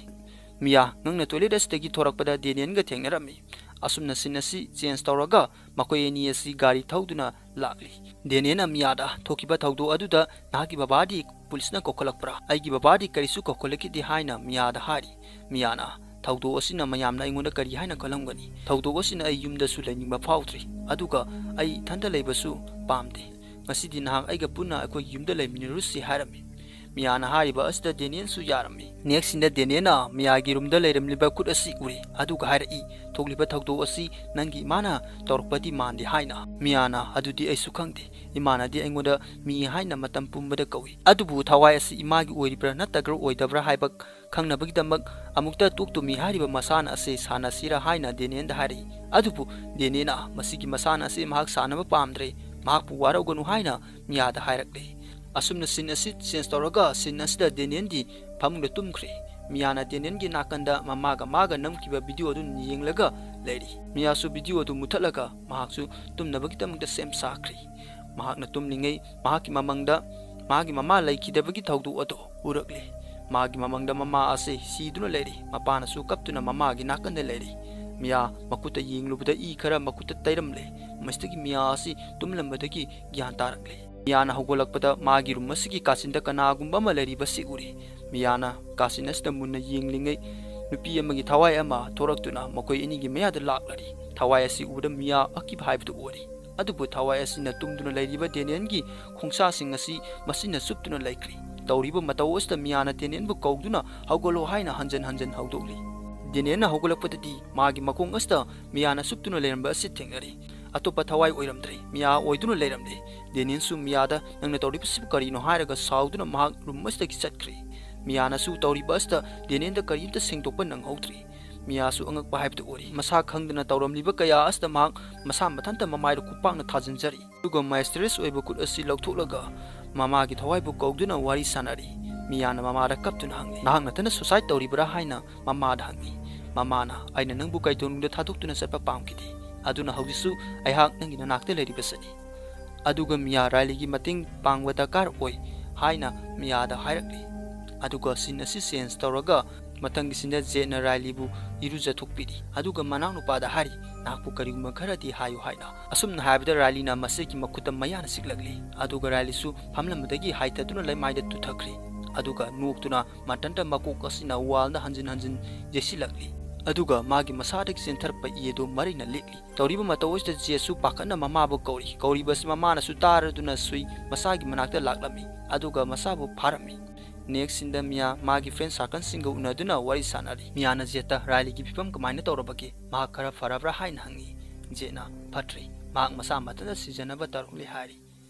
ꯃꯤꯌꯥ, ꯅꯪꯅ toilet ꯑꯁꯤꯗꯒꯤ ꯊꯣꯔꯛꯄꯗ ꯗꯦꯅꯤꯌꯦꯜꯒ ꯊꯦꯡꯅꯔꯝꯃꯤ꯫ ꯑꯁꯨꯝꯅ scene ꯑꯁꯤ change ꯇꯧꯔꯒ ꯃꯈꯣꯏ ꯑꯅꯤ ꯑꯁꯤ ꯒꯥꯔꯤ ꯊꯧꯗꯨꯅ ꯂꯥꯛꯂꯤ꯫ ꯗꯦꯅꯤꯌꯦꯜꯅ ꯃꯤꯌꯥꯗ, "ꯊꯣꯛꯈꯤꯕ ꯊꯧꯗꯣꯛ ꯑꯗꯨꯗ ꯅꯍꯥꯛꯀꯤ ꯕꯕꯥꯗꯤ ꯄꯨꯂꯤꯁꯅ ꯀꯧꯈꯠꯂꯛꯄ꯭ꯔꯥ?" "ꯑꯩꯒꯤ ꯕꯕꯥꯗꯤ ꯀꯔꯤꯁꯨ ꯀꯧꯈꯠꯂꯛꯈꯤꯗꯦ" ꯍꯥꯏꯅ ꯃꯤꯌꯥꯗ ꯍꯥꯏꯔꯤ꯫ ꯃꯤꯌꯥꯅ, "ꯊꯧꯗꯣꯛ ꯑꯁꯤꯅ ꯃꯌꯥꯝꯅ ꯑꯩꯉꯣꯟꯗ ꯀꯔꯤ ꯍꯥꯏꯅ ꯈꯜꯂꯝꯒꯅꯤ? ꯊꯧꯗꯣꯛ ꯑꯁꯤꯅ ꯑꯩ ꯌꯨꯝꯗꯁꯨ ꯂꯩꯅꯤꯡꯕ ꯐꯥꯎꯗ꯭ꯔꯦ, ꯑꯗꯨꯒ ꯑꯩ ꯏꯊꯟꯇ ꯂꯩꯕꯁꯨ ꯄꯥꯝꯗꯦ꯫ ꯉꯁꯤꯗꯤ ꯅꯍꯥꯛ ꯑꯩꯒ ꯄꯨꯟꯅ ꯑꯩꯈꯣꯏꯒꯤ ꯌꯨꯝꯗ ꯂꯩꯃꯤꯟꯅꯔꯨꯁꯤ" ꯍꯥꯏꯔꯝꯃꯤ꯫ ꯃꯤꯌꯥꯅ ꯍꯥꯏꯔꯤꯕ ꯑꯁꯤꯗ ꯗꯦꯅꯤꯌꯦꯜꯁꯨ ꯌꯥꯔꯝꯃꯤ꯫ Next scene ꯗ ꯗꯦꯅꯤꯌꯦꯜꯅ ꯃꯤꯌꯥꯒꯤ room ꯗ ꯂꯩꯔꯝꯂꯤꯕ ꯈꯨꯠ ꯑꯁꯤ ꯎꯔꯤ, ꯑꯗꯨꯒ ꯍꯥꯏꯔꯛꯏ, "ꯊꯣꯛꯂꯤꯕ ꯊꯧꯗꯣꯛ ꯑꯁꯤ ꯅꯪꯒꯤ ꯏꯃꯥꯅ ꯇꯧꯔꯛꯄꯗꯤ ꯃꯥꯟꯗꯦ" ꯍꯥꯏꯅ꯫ ꯃꯤꯌꯥꯅ, "ꯑꯗꯨꯗꯤ ꯑꯩꯁꯨ ꯈꯪꯗꯦ꯫ ꯏꯃꯥꯅꯗꯤ ꯑꯩꯉꯣꯟꯗ ꯃꯤ ꯍꯥꯏꯅ ꯃꯇꯝ ꯄꯨꯝꯕꯗ ꯀꯧꯏ꯫ ꯑꯗꯨꯕꯨ ꯊꯋꯥꯏ ꯑꯁꯤ ꯏꯃꯥꯒꯤ ꯑꯣꯏꯔꯤꯕ꯭ꯔꯥ ꯅꯠꯇ꯭ꯔꯒ ꯑꯣꯏꯗꯕ꯭ꯔꯥ ꯍꯥꯏꯕ ꯈꯪꯅꯕꯒꯤꯗꯃꯛ ꯑꯃꯨꯛꯇ ꯇꯣꯛ ꯇꯣꯃꯤ ꯍꯥꯏꯔꯤꯕ ꯃꯁꯥꯟꯅ ꯑꯁꯤ ꯁꯥꯟꯅꯁꯤꯔꯥ" ꯍꯥꯏꯅ ꯗꯦꯅꯤꯌꯦꯜꯗ ꯍꯥꯏꯔꯛꯏ꯫ ꯑꯗꯨꯕꯨ ꯗꯦꯅꯤꯌꯦꯜꯅ ꯃꯁꯤꯒꯤ ꯃꯁꯥꯟꯅ ꯑꯁꯤ ꯃꯍꯥꯛ ꯁꯥꯟꯅꯕ ꯄꯥꯝꯗ꯭ꯔꯦ, ꯃꯍꯥꯛꯄꯨ ꯋꯥꯔꯧꯒꯅꯨ ꯍꯥꯏꯅ ꯃꯤꯌꯥꯗ ꯍꯥꯏꯔꯛꯂꯦ꯫ ꯑꯁꯨꯝꯅ scene ꯑꯁꯤ change ꯇꯧꯔꯒ scene ꯑꯁꯤꯗ ꯗꯦꯅꯤꯌꯦꯜꯗꯤ ꯐꯃꯨꯡꯗ ꯇꯨꯝꯈ꯭ꯔꯦ꯫ ꯃꯤꯌꯥꯅ ꯗꯦꯅꯤꯌꯦꯜꯒꯤ ꯅꯥꯀꯟꯗ ꯃꯃꯥꯒ ꯃꯥꯒ ꯅꯝꯈꯤꯕ video ꯑꯗꯨ ꯌꯦꯡꯂꯒ ꯂꯩꯔꯤ꯫ ꯃꯤꯌꯥꯁꯨ video ꯑꯗꯨ ꯃꯨꯊꯠꯂꯒ ꯃꯍꯥꯛꯁꯨ ꯇꯨꯝꯅꯕꯒꯤꯗꯃꯛꯇ ꯁꯦꯝ ꯁꯥꯈ꯭ꯔꯦ꯫ ꯃꯍꯥꯛꯅ ꯇꯨꯝꯂꯤꯉꯩ ꯃꯍꯥꯛꯀꯤ ꯃꯃꯪꯗ ꯃꯥꯒꯤ ꯃꯃꯥ ꯂꯩꯈꯤꯗꯕꯒꯤ ꯊꯧꯗꯣꯛ ꯑꯗꯨ ꯎꯔꯛꯂꯦ꯫ ꯃꯥꯒꯤ ꯃꯃꯪꯗ ꯃꯃꯥ ꯑꯁꯤ ꯁꯤꯗꯨꯅ ꯂꯩꯔꯤ꯫ ꯃꯄꯥꯅꯁꯨ ꯀꯞꯇꯨꯅ ꯃꯃꯥꯒꯤ ꯅꯥꯀꯟꯗ ꯂꯩꯔꯤ꯫ ꯃꯤꯌꯥ ꯃꯈꯨꯠꯇ ꯌꯦꯡꯂꯨꯕꯗ ꯏ ꯈꯔ ꯃꯈꯨꯠꯇ ꯇꯩꯔꯝꯂꯦ꯫ ꯃꯁꯤꯗꯒꯤ ꯃꯤꯌꯥ ꯑꯁꯤ ꯇꯨꯝꯂꯝꯕꯗꯒꯤ ꯒ꯭ꯌꯥꯟ ꯇꯥꯔꯛꯂꯦ꯫ ꯃꯤꯌꯥꯅ ꯍꯧꯒꯠꯂꯛꯄꯗ ꯃꯥꯒꯤ room ꯑꯁꯤꯒꯤ ꯀꯥꯆꯤꯟꯗ ꯀꯅꯥꯒꯨꯝꯕ ꯑꯃ ꯂꯩꯔꯤꯕꯁꯤ ꯎꯔꯤ꯫ ꯃꯤꯌꯥꯅ ꯀꯥꯆꯤꯟ ꯑꯁꯤꯗ ꯃꯨꯟꯅ ꯌꯦꯡꯂꯤꯉꯩ ꯅꯨꯄꯤ ꯑꯃꯒꯤ ꯊꯋꯥꯏ ꯑꯃ ꯊꯣꯔꯛꯇꯨꯅ ꯃꯈꯣꯏ ꯑꯅꯤꯒꯤ ꯃꯌꯥꯗ ꯂꯥꯛꯂꯔꯤ꯫ ꯊꯋꯥꯏ ꯑꯁꯤ ꯎꯕꯗ ꯃꯤꯌꯥ ꯑꯀꯤꯕ ꯍꯥꯏꯕꯗꯨ ꯑꯣꯏꯔꯤ꯫ ꯑꯗꯨꯕꯨ ꯊꯋꯥꯏ ꯑꯁꯤꯅ ꯇꯨꯝꯗꯨꯅ ꯂꯩꯔꯤꯕ ꯗꯦꯅꯤꯌꯦꯜꯒꯤ ꯈꯣꯡꯁꯥꯁꯤꯡ ꯑꯁꯤ ꯃꯁꯤꯅ ꯆꯨꯞꯇꯨꯅ ꯂꯩꯈ꯭ꯔꯤ꯫ ꯇꯧꯔꯤꯕ ꯃꯇꯧ ꯑꯁꯤꯗ ꯃꯤꯌꯥꯅ ꯗꯦꯅꯤꯌꯦꯜꯕꯨ ꯀꯧꯗꯨꯅ "ꯍꯧꯒꯠꯂꯣ" ꯍꯥꯏꯅ ꯍꯟꯖꯟ ꯍꯟꯖꯟ ꯍꯧꯗꯣꯛꯂꯤ꯫ ꯗꯦꯅꯤꯌꯦꯜꯅ ꯍꯧꯒꯠꯂꯛꯄꯗꯗꯤ ꯃꯥꯒꯤ ꯃꯈꯣꯡ ꯑꯁꯤꯗ ꯃꯤꯌꯥꯅ ꯆꯨꯞꯇꯨꯅ ꯂꯩꯔꯝꯕ ꯑꯁꯤ ꯊꯦꯡꯅꯔꯤ꯫ ꯑꯇꯣꯞꯄ ꯊꯋꯥꯏ ꯑꯣꯏꯔꯝꯗ꯭ꯔꯦ, ꯃꯤꯌꯥ ꯑꯣꯏꯗꯨꯅ ꯂꯩꯔꯝꯂꯦ꯫ ꯗꯦꯅꯤꯌꯦꯜꯁꯨ ꯃꯤꯌꯥꯗ "ꯅꯪꯅ ꯇꯧꯔꯤꯕꯁꯤꯕꯨ ꯀꯔꯤꯅꯣ?" ꯍꯥꯏꯔꯒ ꯁꯥꯎꯗꯨꯅ ꯃꯍꯥꯛ room ꯑꯁꯤꯗꯒꯤ ꯆꯠꯈ꯭ꯔꯦ꯫ ꯃꯤꯌꯥꯅꯁꯨ ꯇꯧꯔꯤꯕ ꯑꯁꯤꯗ ꯗꯦꯅꯤꯌꯦꯜꯗ ꯀꯔꯤꯝꯇ ꯁꯦꯡꯗꯣꯛꯄ ꯅꯪꯍꯧꯗ꯭ꯔꯦ꯫ ꯃꯤꯌꯥꯁꯨ ꯑꯉꯛꯄ ꯍꯥꯏꯕꯗꯨ ꯑꯣꯏꯔꯤ꯫ ꯃꯁꯥ ꯈꯪꯗꯅ ꯇꯧꯔꯝꯂꯤꯕ ꯀꯌꯥ ꯑꯁꯤꯗ ꯃꯍꯥꯛ ꯃꯁꯥ ꯃꯊꯟꯇ ꯃꯃꯥꯏꯗ ꯈꯨꯄꯥꯛꯅ ꯊꯥꯖꯤꯟꯖꯔꯤ꯫ ꯑꯗꯨꯒ ꯃꯥꯏꯁꯇ꯭ꯔꯦꯁ ꯑꯣꯏꯕ ꯈꯨꯠ ꯑꯁꯤ ꯂꯧꯊꯣꯛꯂꯒ ꯃꯃꯥꯒꯤ ꯊꯋꯥꯏꯕꯨ ꯀꯧꯗꯨꯅ ꯋꯥꯔꯤ ꯁꯥꯟꯅꯔꯤ꯫ ꯃꯤꯌꯥꯅ ꯃꯃꯥꯗ ꯀꯞꯇꯨꯅ ꯍꯪꯂꯤ, "ꯅꯍꯥꯛ ꯅꯊꯟꯇ ꯁꯨꯁꯥꯏꯗ ꯇꯧꯔꯤꯕꯔꯥ?" ꯍꯥꯏꯅ ꯃꯃꯥꯗ ꯍꯪꯉꯤ꯫ ꯃꯃꯥꯅ, "ꯑꯩꯅ ꯅꯪꯕꯨ ꯀꯩꯗꯧꯅꯨꯡꯗ ꯊꯥꯗꯣꯛꯇꯨꯅ ꯆꯠꯄ ꯄꯥꯝꯈꯤꯗꯦ꯫ ꯑꯗꯨꯅ ꯍꯧꯖꯤꯛꯁꯨ ꯑꯩꯍꯥꯛ ꯅꯪꯒꯤ ꯅꯅꯥꯛꯇ ꯂꯩꯔꯤꯕꯁꯤꯅꯤ꯫ ꯑꯗꯨꯒ ꯃꯤꯌꯥ ꯔꯥꯏꯂꯤꯒꯤ ꯃꯇꯦꯡ ꯄꯥꯡꯕ ꯗꯔꯀꯥꯔ ꯑꯣꯏ" ꯍꯥꯏꯅ ꯃꯤꯌꯥꯗ ꯍꯥꯏꯔꯛꯂꯤ꯫ ꯑꯗꯨꯒ ꯁꯤꯟ ꯑꯁꯤ ꯆꯦꯟꯖ ꯇꯧꯔꯒ ꯃꯊꯪꯒꯤ ꯁꯤꯟꯗ ꯖꯦꯠꯅ ꯔꯥꯏꯂꯤꯕꯨ ꯏꯔꯨꯖꯊꯣꯛꯄꯤꯔꯤ꯫ ꯑꯗꯨꯒ ꯃꯅꯥꯎꯅꯨꯄꯥꯗ ꯍꯥꯏꯔꯤ, "ꯅꯍꯥꯛꯄꯨ ꯀꯔꯤꯒꯨꯝꯕ ꯈꯔꯗꯤ ꯍꯥꯏꯌꯨ" ꯍꯥꯏꯅ꯫ ꯑꯁꯨꯝꯅ ꯍꯥꯏꯕꯗ ꯔꯥꯏꯂꯤꯅ ꯃꯁꯤꯒꯤ ꯃꯈꯨꯠꯇ ꯃꯌꯥꯅ ꯆꯤꯛꯂꯛꯂꯤ꯫ ꯑꯗꯨꯒ ꯔꯥꯏꯂꯤꯁꯨ ꯐꯝꯂꯝꯕꯗꯒꯤ ꯍꯥꯏꯊꯗꯨꯅ ꯂꯩꯃꯥꯏꯗ ꯇꯨꯊꯈ꯭ꯔꯦ꯫ ꯑꯗꯨꯒ ꯅꯣꯛꯇꯨꯅ ꯃꯇꯟꯇ ꯃꯀꯣꯛ ꯑꯁꯤꯅ ꯋꯥꯜꯗ ꯍꯟꯖꯤꯟ ꯍꯟꯖꯤꯟ ꯌꯩꯁꯤꯜꯂꯛꯂꯤ꯫ ꯑꯗꯨꯒ ꯃꯥꯒꯤ ꯃꯁꯥꯗꯒꯤ ꯆꯦꯟꯊꯔꯛꯄ ꯏ ꯑꯗꯨ ꯃꯔꯩꯅ ꯂꯤꯛꯂꯤ꯫ ꯇꯧꯔꯤꯕ ꯃꯇꯧ ꯑꯁꯤꯗ ꯖꯦꯠꯁꯨ ꯄꯥꯈꯠꯅ ꯃꯃꯥꯕꯨ ꯀꯧꯔꯤ꯫ ꯀꯧꯔꯤꯕꯁꯤ ꯃꯃꯥꯅꯁꯨ ꯇꯥꯔꯗꯨꯅ ꯁꯨꯏ ꯃꯁꯥꯒꯤ ꯃꯅꯥꯛꯇ ꯂꯥꯛꯂꯝꯃꯤ꯫ ꯑꯗꯨꯒ ꯃꯁꯥꯕꯨ ꯐꯥꯔꯝꯃꯤ꯫ ꯅꯦꯛꯁ ꯁꯤꯟꯗ ꯃꯤꯌꯥ ꯃꯥꯒꯤ ꯐ꯭ꯔꯦꯟ ꯁꯥꯔꯀꯜꯁꯤꯡꯒ ꯎꯅꯗꯨꯅ ꯋꯥꯔꯤ ꯁꯥꯟꯅꯔꯤ꯫ ꯃꯤꯌꯥꯅ ꯖꯦꯠꯇ ꯔꯥꯏꯂꯤꯒꯤ ꯐꯤꯕꯝ ꯀꯃꯥꯏꯅ ꯇꯧꯔꯕꯒꯦ? ꯃꯍꯥꯛ ꯈꯔ ꯐꯔꯕ꯭ꯔꯥ ꯍꯥꯏꯅ ꯍꯪꯉꯤ꯫ ꯖꯦꯠꯅ, "ꯐꯠꯇ꯭ꯔꯤ꯫ ꯃꯍꯥꯛ ꯃꯁꯥ ꯃꯊꯟꯇ ꯁꯤꯖꯅꯕ ꯇꯧꯔꯛꯂꯤ" ꯍꯥꯏꯔꯤ꯫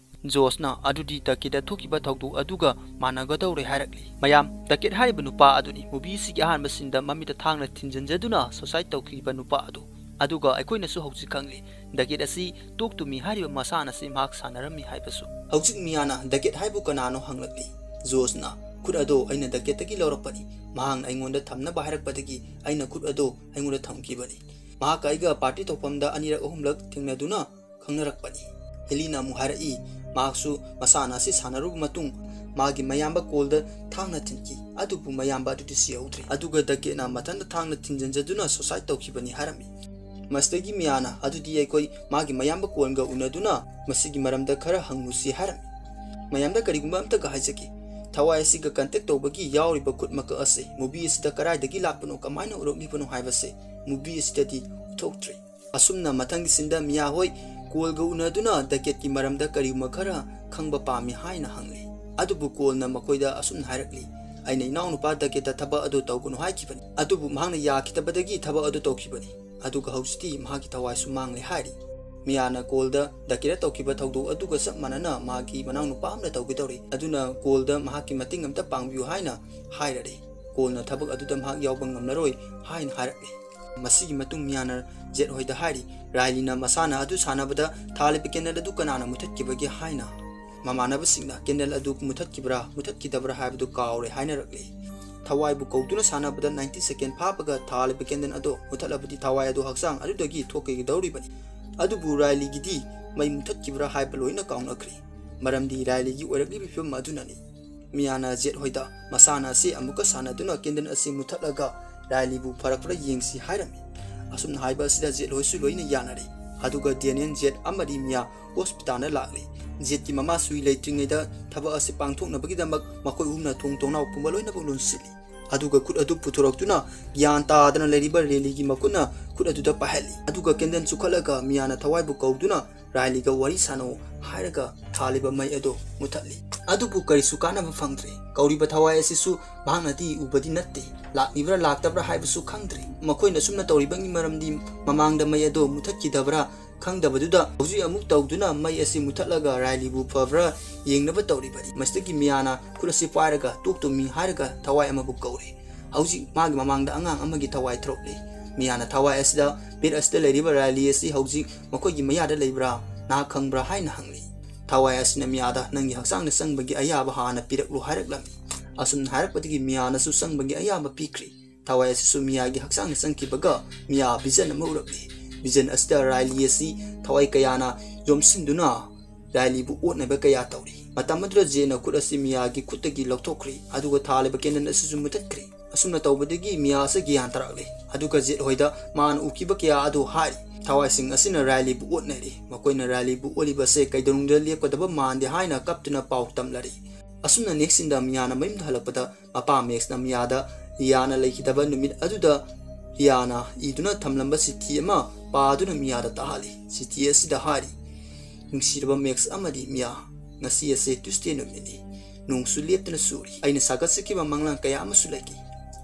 ꯖꯣꯁꯅ, "ꯑꯗꯨꯗꯤ ꯗꯀꯦꯠꯇ ꯊꯣꯛꯈꯤꯕ ꯊꯧꯗꯣꯛ ꯑꯗꯨꯒ ꯃꯥꯟꯅꯒꯗꯧꯔꯦ" ꯍꯥꯏꯔꯛꯂꯤ꯫ ꯃꯌꯥꯝ, ꯗꯀꯦꯠ ꯍꯥꯏꯔꯤꯕ ꯅꯨꯄꯥ ꯑꯗꯨꯅꯤ, ꯃꯨꯚꯤ ꯑꯁꯤꯒꯤ ꯑꯍꯥꯟꯕ ꯁꯤꯟꯗ ꯃꯃꯤꯠꯇ ꯊꯥꯡꯅ ꯊꯤꯟꯖꯤꯟꯖꯗꯨꯅ ꯁꯨꯁꯥꯏꯗ ꯇꯧꯈꯤꯕ ꯅꯨꯄꯥ ꯑꯗꯨ꯫ ꯑꯗꯨꯒ ꯑꯩꯈꯣꯏꯅꯁꯨ ꯍꯧꯖꯤꯛ ꯈꯪꯂꯤ, ꯗꯀꯦꯠ ꯑꯁꯤ ꯇꯣꯛ ꯇꯨ ꯃꯤ ꯍꯥꯏꯔꯤꯕ ꯃꯁꯥꯟꯅ ꯑꯁꯤ ꯃꯍꯥꯛ ꯁꯥꯟꯅꯔꯝꯃꯤ ꯍꯥꯏꯕꯁꯨ꯫ ꯍꯧꯖꯤꯛ ꯃꯤꯌꯥꯅ, "ꯗꯀꯦꯠ ꯍꯥꯏꯕꯨ ꯀꯅꯥꯅꯣ?" ꯍꯪꯂꯛꯂꯤ꯫ ꯖꯣꯁꯅ, "ꯈꯨꯠ ꯑꯗꯣ ꯑꯩꯅ ꯗꯀꯦꯠꯇꯒꯤ ꯂꯧꯔꯛꯄꯅꯤ꯫ ꯃꯍꯥꯛꯅ ꯑꯩꯉꯣꯟꯗ ꯊꯝꯅꯕ ꯍꯥꯏꯔꯛꯄꯗꯒꯤ ꯑꯩꯅ ꯈꯨꯠ ꯑꯗꯣ ꯑꯩꯉꯣꯟꯗ ꯊꯝꯈꯤꯕꯅꯤ꯫ ꯃꯍꯥꯛꯀ ꯑꯩꯒ ꯄꯥꯔꯇꯤ ꯇꯧꯐꯝꯗ ꯑꯅꯤꯔꯛ ꯑꯍꯨꯝꯂꯛ ꯊꯦꯡꯅꯗꯨꯅ ꯈꯪꯅꯔꯛꯄꯅꯤ꯫" ꯍꯦꯂꯤꯅ ꯑꯃꯨꯛ ꯍꯥꯏꯔꯛꯏ, ꯃꯍꯥꯛꯁꯨ ꯃꯁꯥꯟꯅ ꯑꯁꯤ ꯁꯥꯟꯅꯔꯨꯕ ꯃꯇꯨꯡ ꯃꯥꯒꯤ ꯃꯌꯥꯝꯕ ꯀꯣꯜꯗ ꯊꯥꯡꯅ ꯊꯤꯟꯈꯤ, ꯑꯗꯨꯕꯨ ꯃꯌꯥꯝꯕ ꯑꯗꯨꯗꯤ ꯁꯤꯍꯧꯗ꯭ꯔꯦ꯫ ꯑꯗꯨꯒ ꯗꯀꯦꯠꯅ ꯃꯊꯟꯇ ꯊꯥꯡꯅ ꯊꯤꯟꯖꯤꯟꯖꯗꯨꯅ ꯁꯨꯁꯥꯏꯗ ꯇꯧꯈꯤꯕꯅꯤ ꯍꯥꯏꯔꯝꯃꯤ꯫ ꯃꯁꯤꯗꯒꯤ ꯃꯤꯌꯥꯅ, "ꯑꯗꯨꯗꯤ ꯑꯩꯈꯣꯏ ꯃꯥꯒꯤ ꯃꯌꯥꯝꯕ ꯀꯣꯜꯒ ꯎꯅꯗꯨꯅ ꯃꯁꯤꯒꯤ ꯃꯔꯝꯗ ꯈꯔ ꯍꯪꯉꯨꯁꯤ" ꯍꯥꯏꯔꯝꯃꯤ꯫ ꯃꯌꯥꯝꯗ ꯀꯔꯤꯒꯨꯝꯕ ꯑꯝꯇꯒ ꯍꯥꯏꯖꯒꯦ꯫ ꯊꯋꯥꯏ ꯑꯁꯤꯒ ꯀꯟꯇꯦꯛ ꯇꯧꯕꯒꯤ ꯌꯥꯎꯔꯤꯕ ꯈꯨꯠ ꯃꯀꯛ ꯑꯁꯤ ꯃꯨꯚꯤ ꯑꯁꯤꯗ ꯀꯗꯥꯏꯗꯒꯤ ꯂꯥꯛꯄꯅꯣ, ꯀꯃꯥꯏꯅ ꯎꯔꯛꯂꯤꯕꯅꯣ ꯍꯥꯏꯕꯁꯦ ꯃꯨꯚꯤ ꯑꯁꯤꯗꯗꯤ ꯎꯠꯊꯣꯛꯇ꯭ꯔꯤ꯫ ꯑꯁꯨꯝꯅ ꯃꯊꯪꯒꯤ ꯁꯤꯟꯗ ꯃꯤꯌꯥ ꯍꯣꯏ ꯀꯣꯜꯒ ꯎꯅꯗꯨꯅ ꯗꯀꯦꯠꯀꯤ ꯃꯔꯝꯗ ꯀꯔꯤꯒꯨꯝꯕ ꯈꯔ ꯈꯪꯕ ꯄꯥꯝꯃꯤ ꯍꯥꯏꯅ ꯍꯪꯂꯤ꯫ ꯑꯗꯨꯕꯨ ꯀꯣꯜꯅ ꯃꯈꯣꯏꯗ ꯑꯁꯨꯝꯅ ꯍꯥꯏꯔꯛꯂꯤ, "ꯑꯩꯅ ꯏꯅꯥꯎꯅꯨꯄꯥ ꯗꯀꯦꯠꯇ ꯊꯕꯛ ꯑꯗꯨ ꯇꯧꯒꯅꯨ ꯍꯥꯏꯈꯤꯕꯅꯤ, ꯑꯗꯨꯕꯨ ꯃꯍꯥꯛꯅ ꯌꯥꯈꯤꯗꯕꯗꯒꯤ ꯊꯕꯛ ꯑꯗꯨ ꯇꯧꯈꯤꯕꯅꯤ꯫ ꯑꯗꯨꯒ ꯍꯧꯖꯤꯛꯇꯤ ꯃꯍꯥꯛꯀꯤ ꯊꯋꯥꯏꯁꯨ ꯃꯥꯡꯂꯦ" ꯍꯥꯏꯔꯤ꯫ ꯃꯤꯌꯥꯅ ꯀꯣꯜꯗ ꯗꯀꯦꯠꯇ ꯇꯧꯈꯤꯕ ꯊꯧꯗꯣꯛ ꯑꯗꯨꯒ ꯆꯞ ꯃꯥꯟꯅꯅ ꯃꯍꯥꯛꯀꯤ ꯃꯅꯥꯎꯅꯨꯄꯥ ꯑꯃꯅ ꯇꯧꯒꯗꯧꯔꯤ, ꯑꯗꯨꯅ ꯀꯣꯜꯗ ꯃꯍꯥꯛꯀꯤ ꯃꯇꯦꯡ ꯑꯝꯇ ꯄꯥꯡꯕꯤꯌꯨ ꯍꯥꯏꯅ ꯍꯥꯏꯔꯔꯦ꯫ ꯀꯣꯟꯅ ꯊꯕꯛ ꯑꯗꯨꯗ ꯃꯍꯥꯛ ꯌꯥꯎꯕ ꯉꯝꯂꯔꯣꯏ ꯍꯥꯏꯅ ꯍꯥꯏꯔꯛꯂꯤ꯫ ꯃꯁꯤꯒꯤ ꯃꯇꯨꯡ ꯃꯤꯌꯥꯅ ꯖꯦꯠ ꯍꯣꯏꯗ ꯍꯥꯏꯔꯤ, ꯔꯥꯏꯂꯤꯅ ꯃꯁꯥꯟꯅ ꯑꯗꯨ ꯁꯥꯟꯅꯕꯗ ꯊꯥꯜꯂꯤꯕ ꯀꯦꯟꯗꯜ ꯑꯗꯨ ꯀꯅꯥꯅ ꯃꯨꯊꯠꯈꯤꯕꯒꯦ ꯍꯥꯏꯅ꯫ ꯃꯃꯥꯟꯅꯕꯁꯤꯡꯅ ꯀꯦꯟꯗꯜ ꯑꯗꯨ ꯃꯨꯊꯠꯈꯤꯕ꯭ꯔꯥ ꯃꯨꯊꯠꯈꯤꯗꯕ꯭ꯔꯥ ꯍꯥꯏꯕꯗꯨ ꯀꯥꯎꯔꯦ ꯍꯥꯏꯅꯔꯛꯂꯤ꯫ ꯊꯋꯥꯏꯕꯨ ꯀꯧꯗꯨꯅ ꯁꯥꯟꯅꯕꯗ ꯅꯥꯏꯟꯇꯤ ꯁꯦꯀꯦꯟ ꯐꯥꯕꯒ ꯊꯥꯜꯂꯤꯕ ꯀꯦꯟꯗꯜ ꯑꯗꯨ ꯃꯨꯊꯠꯂꯕꯗꯤ ꯊꯋꯥꯏ ꯑꯗꯨ ꯍꯛꯆꯥꯡ ꯑꯗꯨꯗꯒꯤ ꯊꯣꯛꯀꯗꯧꯔꯤꯕꯅꯤ꯫ ꯑꯗꯨꯕꯨ ꯔꯥꯏꯂꯤꯒꯤꯗꯤ ꯃꯩ ꯃꯨꯊꯠꯈꯤꯕ꯭ꯔꯥ ꯍꯥꯏꯕ ꯂꯣꯏꯅ ꯀꯥꯎꯅꯈ꯭ꯔꯦ꯫ ꯃꯔꯝꯗꯤ ꯔꯥꯏꯂꯤꯒꯤ ꯑꯣꯏꯔꯛꯂꯤꯕ ꯐꯤꯕꯝ ꯑꯗꯨꯅꯅꯤ꯫ ꯃꯤꯌꯥꯅ ꯖꯦꯠ ꯍꯣꯏꯗ ꯃꯁꯥꯟꯅ ꯑꯁꯤ ꯑꯃꯨꯛꯀ ꯁꯥꯟꯅꯗꯨꯅ ꯀꯦꯟꯗꯜ ꯑꯁꯤ ꯃꯨꯊꯠꯂꯒ ꯔꯥꯏꯂꯤꯕꯨ ꯐꯔꯛꯄ꯭ꯔꯥ ꯌꯦꯡꯁꯤ ꯍꯥꯏꯔꯝꯃꯤ꯫ ꯑꯁꯨꯝꯅ ꯍꯥꯏꯕ ꯑꯁꯤꯗ ꯖꯦꯠ ꯍꯣꯏꯁꯨ ꯂꯣꯏꯅ ꯌꯥꯅꯔꯦ꯫ ꯑꯗꯨꯒ ꯗꯦꯅꯤꯌꯦꯜ, ꯖꯦꯠ ꯑꯃꯗꯤ ꯃꯤꯌꯥ ꯍꯣꯁꯄꯤꯇꯥꯜꯗ ꯂꯥꯛꯂꯤ꯫ ꯖꯦꯠꯀꯤ ꯃꯃꯥ ꯁꯨꯏ ꯂꯩꯇ꯭ꯔꯤꯉꯩꯗ ꯊꯕꯛ ꯑꯁꯤ ꯄꯥꯡꯊꯣꯛꯅꯕꯒꯤꯗꯃꯛ ꯃꯈꯣꯏ ꯑꯍꯨꯝꯅ ꯊꯣꯡ ꯊꯣꯡꯅꯥꯎ ꯄꯨꯝꯕ ꯂꯣꯏꯅꯃꯛ ꯂꯣꯟꯁꯤꯜꯂꯤ꯫ ꯑꯗꯨꯒ ꯈꯨꯠ ꯑꯗꯨ ꯄꯨꯊꯣꯔꯛꯇꯨꯅ ꯒ꯭ꯌꯥꯟ ꯇꯥꯗꯅ ꯂꯩꯔꯤꯕ ꯔꯦꯂꯤꯒꯤ ꯃꯈꯨꯠꯅ ꯈꯨꯠ ꯑꯗꯨꯗ ꯄꯥꯏꯍꯜꯂꯤ꯫ ꯑꯗꯨꯒ ꯀꯦꯟꯗꯜ ꯆꯨꯈꯠꯂꯒ ꯃꯤꯌꯥꯅ ꯊꯋꯥꯏꯕꯨ ꯀꯧꯗꯨꯅ ꯔꯥꯏꯂꯤꯒ ꯋꯥꯔꯤ ꯁꯥꯟꯅꯧ ꯍꯥꯏꯔꯒ ꯊꯥꯜꯂꯤꯕ ꯃꯩ ꯑꯗꯨ ꯃꯨꯊꯠꯂꯤ꯫ ꯑꯗꯨꯕꯨ ꯀꯔꯤꯁꯨ ꯀꯥꯟꯅꯕ ꯐꯪꯗ꯭ꯔꯦ꯫ ꯀꯧꯔꯤꯕ ꯊꯋꯥꯏ ꯑꯁꯤꯁꯨ ꯃꯍꯥꯛꯅꯗꯤ ꯎꯕꯗꯤ ꯅꯠꯇꯦ꯫ ꯂꯥꯛꯂꯤꯕ꯭ꯔꯥ ꯂꯥꯛꯇꯕ꯭ꯔꯥ ꯍꯥꯏꯕꯁꯨ ꯈꯪꯗ꯭ꯔꯦ꯫ ꯃꯈꯣꯏꯅ ꯑꯁꯨꯝꯅ ꯇꯧꯔꯤꯕꯒꯤ ꯃꯔꯝꯗꯤ ꯃꯃꯥꯡꯗ ꯃꯩ ꯑꯗꯨ ꯃꯨꯊꯠꯈꯤꯗꯕ꯭ꯔꯥ ꯈꯪꯗꯕꯗꯨꯗ ꯍꯧꯖꯤꯛ ꯑꯃꯨꯛ ꯇꯧꯗꯨꯅ ꯃꯩ ꯑꯁꯤ ꯃꯨꯊꯠꯂꯒ ꯔꯥꯏꯂꯤꯕꯨ ꯐꯕ꯭ꯔꯥ ꯌꯦꯡꯅꯕ ꯇꯧꯔꯤꯕꯅꯤ꯫ ꯃꯁꯤꯗꯒꯤ ꯃꯤꯌꯥꯅ ꯈꯨꯠ ꯑꯁꯤ ꯄꯥꯏꯔꯒ ꯇꯣꯛ ꯇꯣꯃꯤ ꯍꯥꯏꯔꯒ ꯊꯋꯥꯏ ꯑꯃꯕꯨ ꯀꯧꯔꯦ꯫ ꯍꯧꯖꯤꯛ ꯃꯥꯒꯤ ꯃꯃꯥꯡꯗ ꯑꯉꯥꯡ ꯑꯃꯒꯤ ꯊꯋꯥꯏ ꯊꯣꯔꯛꯂꯤ꯫ ꯃꯤꯌꯥꯅ ꯊꯋꯥꯏ ꯑꯁꯤꯗ ꯕꯦꯗ ꯑꯁꯤꯗ ꯂꯩꯔꯤꯕ ꯔꯥꯏꯂꯤ ꯑꯁꯤ ꯍꯧꯖꯤꯛ ꯃꯈꯣꯏꯒꯤ ꯃꯌꯥꯗ ꯂꯩꯕ꯭ꯔꯥ, ꯅꯍꯥꯛ ꯈꯪꯕ꯭ꯔꯥ ꯍꯥꯏꯅ ꯍꯪꯂꯤ꯫ ꯊꯋꯥꯏ ꯑꯁꯤꯅ ꯃꯤꯌꯥꯗ ꯅꯪꯒꯤ ꯍꯛꯆꯥꯡꯗ ꯆꯪꯕꯒꯤ ꯑꯌꯥꯕ ꯍꯥꯟꯅ ꯄꯤꯔꯛꯂꯨ ꯍꯥꯏꯔꯛꯂꯝꯃꯤ꯫ ꯑꯁꯨꯝꯅ ꯍꯥꯏꯔꯛꯄꯗꯒꯤ ꯃꯤꯌꯥꯅꯁꯨ ꯆꯪꯕꯒꯤ ꯑꯌꯥꯕ ꯄꯤꯈ꯭ꯔꯤ꯫ ꯊꯋꯥꯏ ꯑꯁꯤꯁꯨ ꯃꯤꯌꯥꯒꯤ ꯍꯛꯆꯥꯡꯗ ꯆꯪꯈꯤꯕꯒ ꯃꯤꯌꯥ ꯚꯤꯖꯟ ꯑꯃ ꯎꯔꯛꯂꯤ꯫ ꯚꯤꯖꯟ ꯑꯁꯤꯗ ꯔꯥꯏꯂꯤ ꯑꯁꯤ ꯊꯋꯥꯏ ꯀꯌꯥꯅ ꯌꯣꯝꯁꯤꯟꯗꯨꯅ ꯔꯥꯏꯂꯤꯕꯨ ꯑꯣꯠꯅꯕ ꯀꯌꯥ ꯇꯧꯔꯤ꯫ ꯃꯇꯝ ꯑꯗꯨꯗ ꯖꯦꯠꯅ ꯈꯨꯠ ꯑꯁꯤ ꯃꯤꯌꯥꯒꯤ ꯈꯨꯠꯇꯒꯤ ꯂꯧꯊꯣꯛꯈ꯭ꯔꯤ, ꯑꯗꯨꯒ ꯊꯥꯜꯂꯤꯕ ꯀꯦꯟꯗꯜ ꯑꯁꯤꯁꯨ ꯃꯨꯊꯠꯈ꯭ꯔꯤ꯫ ꯑꯁꯨꯝꯅ ꯇꯧꯕꯗꯒꯤ ꯃꯤꯌꯥ ꯑꯁꯤ ꯒ꯭ꯌꯥꯟ ꯇꯥꯔꯛꯂꯦ, ꯑꯗꯨꯒ ꯖꯦꯠ ꯍꯣꯏꯗ ꯃꯥꯅ ꯎꯈꯤꯕ ꯀꯌꯥ ꯑꯗꯨ ꯍꯥꯏꯔꯤ꯫ ꯊꯋꯥꯏꯁꯤꯡ ꯑꯁꯤꯅ ꯔꯥꯏꯂꯤꯕꯨ ꯑꯣꯠꯅꯔꯤ꯫ ꯃꯈꯣꯏꯅ ꯔꯥꯏꯂꯤꯕꯨ ꯑꯣꯠꯂꯤꯕꯁꯦ ꯀꯩꯗꯧꯅꯨꯡꯗ ꯂꯦꯞꯀꯗꯕ ꯃꯥꯟꯗꯦ ꯍꯥꯏꯅ ꯀꯞꯇꯨꯅ ꯄꯥꯎ ꯇꯝꯂꯔꯤ꯫ ꯑꯁꯨꯝꯅ ꯅꯦꯛꯁ ꯁꯤꯟꯗ ꯃꯤꯌꯥꯅ ꯃꯌꯨꯝꯗ ꯍꯜꯂꯛꯄꯗ ꯃꯄꯥ ꯃꯦꯛꯁꯅ ꯃꯤꯌꯥꯗ ꯔꯤꯌꯥꯅ ꯂꯩꯈꯤꯗꯕ ꯅꯨꯃꯤꯠ ꯑꯗꯨꯗ ꯔꯤꯌꯥꯅ ꯏꯗꯨꯅ ꯊꯝꯂꯝꯕ ꯆꯤꯊꯤ ꯑꯃ ꯄꯥꯗꯨꯅ ꯃꯤꯌꯥꯗ ꯇꯥꯍꯜꯂꯤ꯫ ꯆꯤꯊꯤ ꯑꯁꯤꯗ ꯍꯥꯏꯔꯤ, "ꯅꯨꯡꯁꯤꯔꯕ ꯃꯦꯛꯁ ꯑꯃꯗꯤ ꯃꯤꯌꯥ, ꯉꯁꯤ ꯑꯁꯦ ꯇ꯭ꯌꯨꯁꯗꯦ ꯅꯨꯃꯤꯠꯅꯤ꯫ ꯅꯣꯡꯁꯨ ꯂꯦꯞꯇꯅ ꯆꯨꯔꯤ꯫ ꯑꯩꯅ ꯁꯥꯒꯠꯆꯈꯤꯕ ꯃꯪꯂꯥꯟ ꯀꯌꯥ ꯑꯃꯁꯨ ꯂꯩꯈꯤ꯫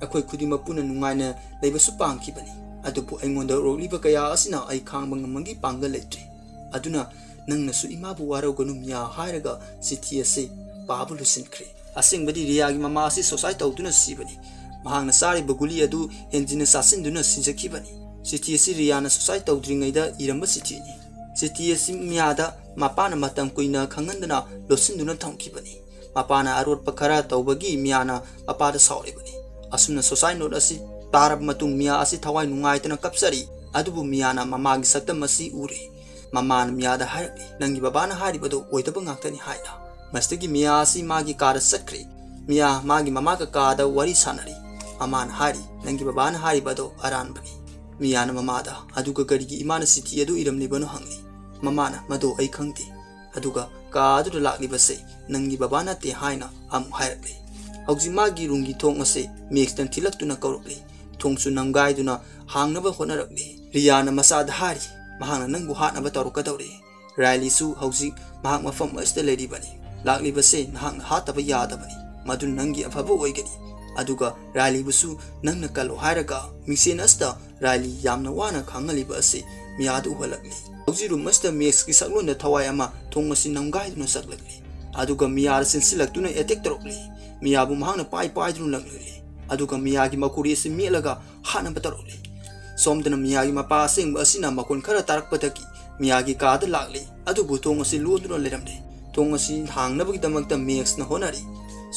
ꯑꯩꯈꯣꯏ ꯈꯨꯗꯤꯡꯃꯛ ꯄꯨꯟꯅ ꯅꯨꯡꯉꯥꯏꯅ ꯂꯩꯕꯁꯨ ꯄꯥꯝꯈꯤꯕꯅꯤ꯫ ꯑꯗꯨꯕꯨ ꯑꯩꯉꯣꯟꯗ ꯎꯔꯛꯂꯤꯕ ꯀꯌꯥ ꯑꯁꯤꯅ ꯑꯩ ꯈꯥꯡꯕ ꯉꯝꯕꯒꯤ ꯄꯥꯡꯒꯜ ꯂꯩꯇ꯭ꯔꯦ꯫ ꯑꯗꯨꯅ ꯅꯪꯅꯁꯨ ꯏꯃꯥꯕꯨ ꯋꯥꯔꯧꯒꯅꯨ ꯃꯤꯌꯥ" ꯍꯥꯏꯔꯒ ꯆꯤꯊꯤ ꯑꯁꯤ ꯄꯥꯕ ꯂꯣꯏꯁꯤꯟꯈ꯭ꯔꯦ꯫ ꯑꯁꯦꯡꯕꯗꯤ ꯔꯤꯌꯥꯒꯤ ꯃꯃꯥ ꯑꯁꯤ ꯁꯨꯁꯥꯏꯗ ꯇꯧꯗꯨꯅ ꯁꯤꯕꯅꯤ꯫ ꯃꯍꯥꯛꯅ ꯆꯥꯔꯤꯕ ꯒꯨꯂꯤ ꯑꯗꯨ ꯍꯦꯟꯖꯤꯟꯅ ꯆꯥꯁꯤꯟꯗꯨꯅ ꯁꯤꯖꯈꯤꯕꯅꯤ꯫ ꯆꯤꯊꯤ ꯑꯁꯤ ꯔꯤꯌꯥꯅ suicide ꯇꯧꯗ꯭ꯔꯤꯉꯩꯗ ꯏꯔꯝꯕ ꯆꯤꯊꯤꯅꯤ꯫ ꯆꯤꯊꯤ ꯑꯁꯤ ꯃꯤꯌꯥꯗ ꯃꯄꯥꯅ ꯃꯇꯝ ꯀꯨꯏꯅ ꯈꯪꯍꯟꯗꯅ ꯂꯣꯠꯁꯤꯟꯗꯨꯅ ꯊꯝꯈꯤꯕꯅꯤ꯫ ꯃꯄꯥꯅ ꯑꯔꯣꯠꯄ ꯈꯔ ꯇꯧꯕꯒꯤ ꯃꯤꯌꯥꯅ ꯃꯄꯥꯗ ꯁꯥꯎꯔꯤꯕꯅꯤ꯫ ꯑꯁꯨꯝꯅ suicide note ꯑꯁꯤ ꯇꯥꯔꯕ ꯃꯇꯨꯡ ꯃꯤꯌꯥ ꯑꯁꯤ ꯊꯋꯥꯏ ꯅꯨꯡꯉꯥꯏꯇꯅ ꯀꯞꯆꯔꯤ꯫ ꯑꯗꯨꯕꯨ ꯃꯤꯌꯥꯅ ꯃꯃꯥꯒꯤ ꯁꯛꯇꯝ ꯑꯁꯤ ꯎꯔꯦ꯫ ꯃꯃꯥꯅ ꯃꯤꯌꯥꯗ ꯍꯥꯏꯔꯛꯂꯤ, "ꯅꯪꯒꯤ ꯕꯕꯥꯅ ꯍꯥꯏꯔꯤꯕꯗꯨ ꯑꯣꯏꯗꯕ ꯉꯥꯛꯇꯅꯤ" ꯍꯥꯏꯅ꯫ ꯃꯁꯤꯗꯒꯤ ꯃꯤꯌꯥ ꯑꯁꯤ ꯃꯥꯒꯤ ꯀꯥꯗ ꯆꯠꯈ꯭ꯔꯦ꯫ ꯃꯤꯌꯥ ꯃꯥꯒꯤ ꯃꯃꯥ ꯀꯀꯥꯗ ꯋꯥꯔꯤ ꯁꯥꯟꯅꯔꯤ꯫ ꯃꯃꯥꯅ ꯍꯥꯏꯔꯤ, "ꯅꯪꯒꯤ ꯕꯕꯥꯅ ꯍꯥꯏꯔꯤꯕ ꯑꯗꯣ ꯑꯔꯥꯟꯕꯅꯤ"꯫ ꯃꯤꯌꯥꯅ ꯃꯃꯥꯗ, "ꯑꯗꯨꯒ ꯀꯔꯤꯒꯤ ꯏꯃꯥꯅ ꯆꯤꯊꯤ ꯑꯗꯨ ꯏꯔꯝꯂꯤꯕꯅꯣ?" ꯍꯪꯂꯤ꯫ ꯃꯃꯥꯅ, "ꯃꯗꯣ ꯑꯩ ꯈꯪꯗꯦ꯫ ꯑꯗꯨꯒ ꯀꯥ ꯑꯗꯨꯗ ꯂꯥꯛꯂꯤꯕꯁꯦ ꯅꯪꯒꯤ ꯕꯕꯥ ꯅꯠꯇꯦ" ꯍꯥꯏꯅ ꯑꯃꯨꯛ ꯍꯥꯏꯔꯛꯂꯤ꯫ ꯍꯧꯖꯤꯛ ꯃꯥꯒꯤ ꯔꯨꯝꯒꯤ ꯊꯣꯡ ꯑꯁꯦ ꯃꯦꯛꯁꯅ ꯊꯤꯜꯂꯛꯇꯨꯅ ꯀꯧꯔꯛꯂꯤ꯫ ꯊꯣꯡꯁꯨ ꯅꯝꯒꯥꯏꯗꯨꯅ ꯍꯥꯡꯅꯕ ꯍꯣꯠꯅꯔꯛꯂꯤ꯫ ꯔꯤꯌꯥꯅ ꯃꯆꯥꯗ ꯍꯥꯏꯔꯤ, "ꯃꯍꯥꯛꯅ ꯅꯪꯕꯨ ꯍꯥꯠꯅꯕ ꯇꯧꯔꯛꯀꯗꯧꯔꯦ꯫ ꯔꯥꯏꯂꯤꯁꯨ ꯍꯧꯖꯤꯛ ꯃꯍꯥꯛ ꯃꯐꯝ ꯑꯁꯤꯗ ꯂꯩꯔꯤꯕꯅꯤ꯫ ꯂꯥꯛꯂꯤꯕꯁꯦ ꯅꯍꯥꯛꯅ ꯍꯥꯠꯇꯕ ꯌꯥꯗꯕꯅꯤ꯫ ꯃꯗꯨꯅ ꯅꯪꯒꯤ ꯑꯐꯕ ꯑꯣꯏꯒꯅꯤ꯫ ꯑꯗꯨꯒ ꯔꯥꯏꯂꯤꯕꯨꯁꯨ ꯅꯪꯅ ꯀꯜꯂꯣ ꯍꯥꯏꯔꯒ ꯃꯤꯡꯁꯦꯟ ꯑꯁꯤꯗ ꯔꯥꯏꯂꯤ ꯌꯥꯝꯅ ꯋꯥꯅ ꯈꯥꯡꯍꯜꯂꯤꯕ ꯑꯁꯤ ꯃꯤꯌꯥꯗ ꯎꯍꯜꯂꯛꯂꯤ"꯫ ꯍꯧꯖꯤꯛ ꯔꯨꯝ ꯑꯁꯤꯗ ꯃꯦꯛꯁꯀꯤ ꯁꯛꯂꯣꯟꯗ ꯊꯋꯥꯏ ꯑꯃ ꯊꯣꯡ ꯑꯁꯤ ꯅꯝꯒꯥꯏꯗꯨꯅ ꯆꯠꯂꯛꯂꯤ꯫ ꯑꯗꯨꯒ ꯃꯤꯌꯥꯗ ꯆꯦꯟꯁꯤꯜꯂꯛꯇꯨꯅ attack ꯇꯧꯔꯛꯂꯤ꯫ ꯃꯤꯌꯥꯕꯨ ꯃꯍꯥꯛꯅ ꯄꯥꯏ ꯄꯥꯏꯗꯨꯅ ꯂꯪꯂꯛꯂꯤ꯫ ꯑꯗꯨꯒ ꯃꯤꯌꯥꯒꯤ ꯃꯈꯨꯔꯤ ꯑꯁꯤ ꯃꯦꯠꯂꯒ ꯍꯥꯠꯅꯕ ꯇꯧꯔꯛꯂꯤ꯫ ꯁꯣꯝꯗꯅ ꯃꯤꯌꯥꯒꯤ ꯃꯄꯥ ꯑꯁꯦꯡꯕ ꯑꯁꯤꯅ ꯃꯈꯣꯟ ꯈꯔ ꯇꯥꯔꯛꯄꯗꯒꯤ ꯃꯤꯌꯥꯒꯤ ꯀꯥꯗ ꯂꯥꯛꯂꯤ꯫ ꯑꯗꯨꯕꯨ ꯊꯣꯡ ꯑꯁꯤ ꯂꯣꯟꯗꯨꯅ ꯂꯩꯔꯝꯂꯦ꯫ ꯊꯣꯡ ꯑꯁꯤ ꯍꯥꯡꯅꯕꯒꯤꯗꯃꯛꯇ ꯃꯦꯛꯁꯅ ꯍꯣꯠꯅꯔꯤ꯫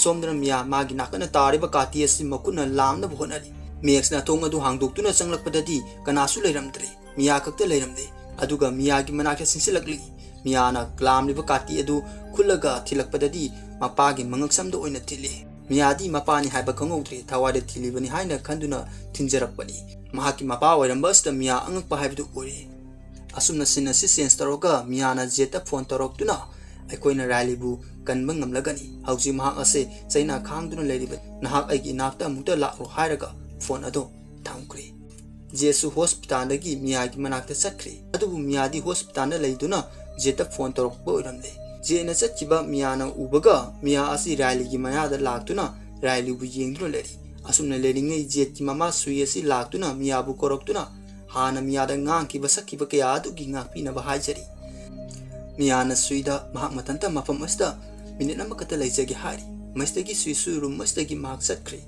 ꯁꯣꯝꯗꯅ ꯃꯤꯌꯥ ꯃꯥꯒꯤ ꯅꯥꯀꯟꯅ ꯇꯥꯔꯤꯕ ꯀꯥꯇꯤ ꯑꯁꯤ ꯃꯈꯨꯠꯅ ꯂꯥꯝꯅꯕ ꯍꯣꯠꯅꯔꯤ꯫ ꯃꯦꯛꯁꯅ ꯊꯣꯡ ꯑꯗꯨ ꯍꯥꯡꯗꯣꯛꯇꯨꯅ ꯆꯪꯂꯛꯄꯗꯗꯤ ꯀꯅꯥꯁꯨ ꯂꯩꯔꯝꯗ꯭ꯔꯦ꯫ ꯃꯤꯌꯥ ꯈꯛꯇ ꯂꯩꯔꯝꯂꯦ꯫ ꯑꯗꯨꯒ ꯃꯤꯌꯥꯒꯤ ꯃꯅꯥꯛꯇ ꯆꯦꯟꯁꯤꯜꯂꯛꯂꯤ꯫ ꯃꯤꯌꯥꯅ ꯂꯥꯝꯂꯤꯕ ꯀꯥꯇꯤ ꯑꯗꯨ ꯈꯨꯠꯂꯒ ꯊꯤꯜꯂꯛꯄꯗꯗꯤ ꯃꯄꯥꯒꯤ ꯃꯉꯛꯁꯝꯗ ꯑꯣꯏꯅ ꯊꯤꯜꯂꯤ꯫ ꯃꯤꯌꯥꯗꯤ ꯃꯄꯥꯅꯤ ꯍꯥꯏꯕ ꯈꯪꯍꯧꯗ꯭ꯔꯦ, ꯊꯋꯥꯏꯗ ꯊꯤꯜꯂꯤꯕꯅꯤ ꯍꯥꯏꯅ ꯈꯟꯗꯨꯅ ꯊꯤꯟꯖꯔꯛꯄꯅꯤ꯫ ꯃꯍꯥꯛꯀꯤ ꯃꯄꯥ ꯑꯣꯏꯔꯝꯕ ꯑꯁꯤꯗ ꯃꯤꯌꯥ ꯑꯉꯛꯄ ꯍꯥꯏꯕꯗꯨ ꯑꯣꯏꯔꯦ꯫ ꯑꯁꯨꯝꯅ scene ꯑꯁꯤ change ꯇꯧꯔꯒ ꯃꯤꯌꯥꯅ ꯖꯦꯠꯇ phone ꯇꯧꯔꯛꯇꯨꯅ, "ꯑꯩꯈꯣꯏꯅ ꯔꯥꯏꯂꯤꯕꯨ ꯀꯟꯕ ꯉꯝꯂꯒꯅꯤ꯫ ꯍꯧꯖꯤꯛ ꯃꯍꯥꯛ ꯑꯁꯦ ꯆꯩꯅꯥ ꯈꯥꯡꯗꯨꯅ ꯂꯩꯔꯤꯕꯅꯤ꯫ ꯅꯍꯥꯛ ꯑꯩꯒꯤ ꯏꯅꯥꯛꯇ ꯑꯃꯨꯛꯇ ꯂꯥꯛꯂꯣ" ꯍꯥꯏꯔꯒ phone ꯑꯗꯨ ꯊꯝꯈ꯭ꯔꯦ꯫ ꯖꯦꯠꯁꯨ hospitalꯗꯒꯤ ꯃꯤꯌꯥꯒꯤ ꯃꯅꯥꯛꯇ ꯆꯠꯈ꯭ꯔꯦ꯫ ꯑꯗꯨꯕꯨ ꯃꯤꯌꯥꯗꯤ hospitalꯗ ꯂꯩꯗꯨꯅ ꯖꯦꯠꯇ phone ꯇꯧꯔꯛꯄ ꯑꯣꯏꯔꯝꯂꯦ꯫ ꯖꯦꯠꯅ ꯆꯠꯈꯤꯕ ꯃꯤꯌꯥꯅ ꯎꯕꯒ ꯃꯤꯌꯥ ꯑꯁꯤ ꯔꯥꯏꯂꯤꯒꯤ ꯃꯌꯥꯗ ꯂꯥꯛꯇꯨꯅ ꯔꯥꯏꯂꯤꯕꯨ ꯌꯦꯡꯗꯨꯅ ꯂꯩꯔꯤ꯫ ꯑꯁꯨꯝꯅ ꯂꯩꯔꯤꯉꯩ ꯖꯦꯠꯀꯤ ꯃꯃꯥ ꯁꯨꯏ ꯑꯁꯤ ꯂꯥꯛꯇꯨꯅ ꯃꯤꯌꯥꯕꯨ ꯀꯧꯔꯛꯇꯨꯅ ꯍꯥꯟꯅ ꯃꯤꯌꯥꯗ ꯉꯥꯡꯈꯤꯕ ꯁꯛꯈꯤꯕ ꯀꯌꯥ ꯑꯗꯨꯒꯤ ꯉꯥꯛꯄꯤꯅꯕ ꯍꯥꯏꯖꯔꯤ꯫ ꯃꯤꯌꯥꯅ ꯁꯨꯏꯗ ꯃꯍꯥꯛ ꯃꯊꯟꯇ ꯃꯐꯝ ꯑꯁꯤꯗ minute ꯑꯃꯈꯛꯇ ꯂꯩꯖꯒꯦ ꯍꯥꯏꯔꯤ꯫ ꯃꯁꯤꯗꯒꯤ ꯁꯨꯏꯁꯨ room ꯑꯁꯤꯗꯒꯤ ꯃꯍꯥꯛ ꯆꯠꯈ꯭ꯔꯦ꯫